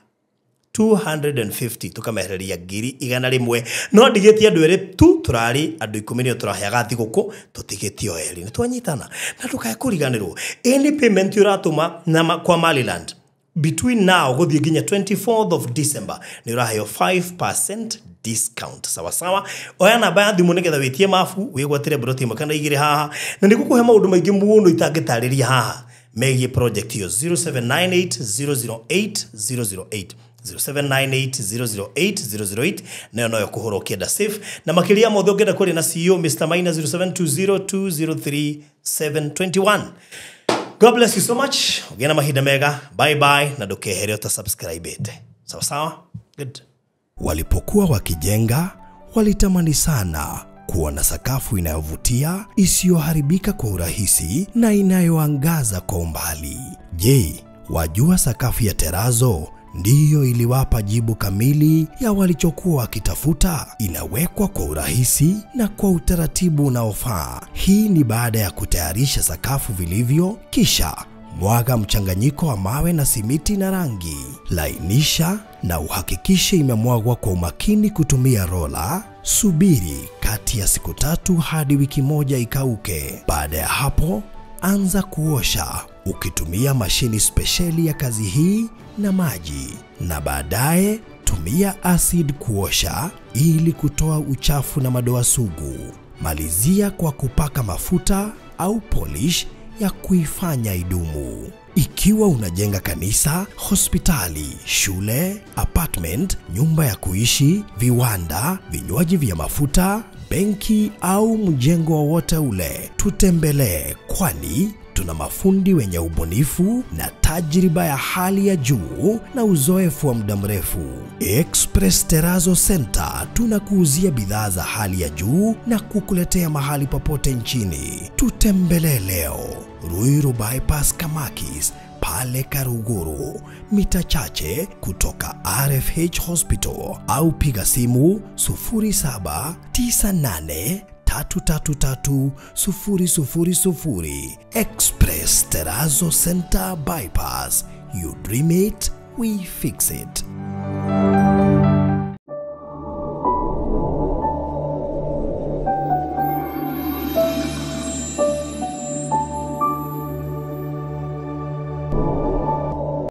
250 tukamehereria 100,000. No ndigĩtie andũ erĩ tu, tũrarĩ andũ 10 nĩo tũraheaga thigũkũ, tũtigĩtie o erĩ. Nĩ twanyitana na ndũkae kũriganĩrwo, any payment ũratũma na kwa Maliland between now gũthiĩ nginya 24th of December nĩ ũraheo 5% discount. Sawa sawa. Oya namba ya thimũ nĩgetha wĩtie mabu, wĩgwatĩre broti ĩmwe kana igĩrĩ haha, na nĩ ngũkũhe maũndũ maingĩ mũno itangĩtarĩria haha megiĩ project ĩyo. 0798 008 008. 0798008008 nayo noyo kũhũra ũkĩenda safe na makĩria mothe ũngĩenda kwaria na CEO Mr. Maina 0720203721. God bless you so much. Ũgĩe na mahinda mega. Bye bye na ndũkehere ũtasubscribe-ĩte. Sawa sawa? Good. Walipokuwa wakijenga, walitamani sana kuwa na sakafu inayovutia, isiyoharibika kwa urahisi na inayoangaza kwa umbali. Je, wajua sakafu ya terazo ndiyo iliwapa jibu kamili ya walichokuwa wakitafuta? Inawekwa kwa urahisi na kwa utaratibu unaofaa. Hii ni baada ya kutayarisha sakafu vilivyo, kisha mwaga mchanganyiko wa mawe na simiti na rangi. Lainisha na uhakikishe imemwagwa kwa umakini kutumia rola. Subiri kati ya siku 3 hadi wiki 1 ikauke. Baada ya hapo, anza kuosha ukitumia mashini spesheli ya kazi hii na maji, na baadaye tumia acid kuosha ili kutoa uchafu na madoa sugu. Malizia kwa kupaka mafuta au polish ya kuifanya idumu. Ikiwa unajenga kanisa, hospitali, shule, apartment, nyumba ya kuishi, viwanda, vinywaji vya mafuta, benki au mjengo wowote ule, tutembelee, kwani tuna mafundi wenye ubunifu na tajriba ya hali ya juu na uzoefu wa muda mrefu. Express Terrazzo Center tunakuuzia bidhaa za hali ya juu na kukuletea mahali popote nchini. Tutembelee leo Ruiru Bypass Kamakis pale Karuguru, mita chache kutoka RFH Hospital, au piga simu 0798 333 000. Express Terrazzo Center Bypass. You dream it, we fix it.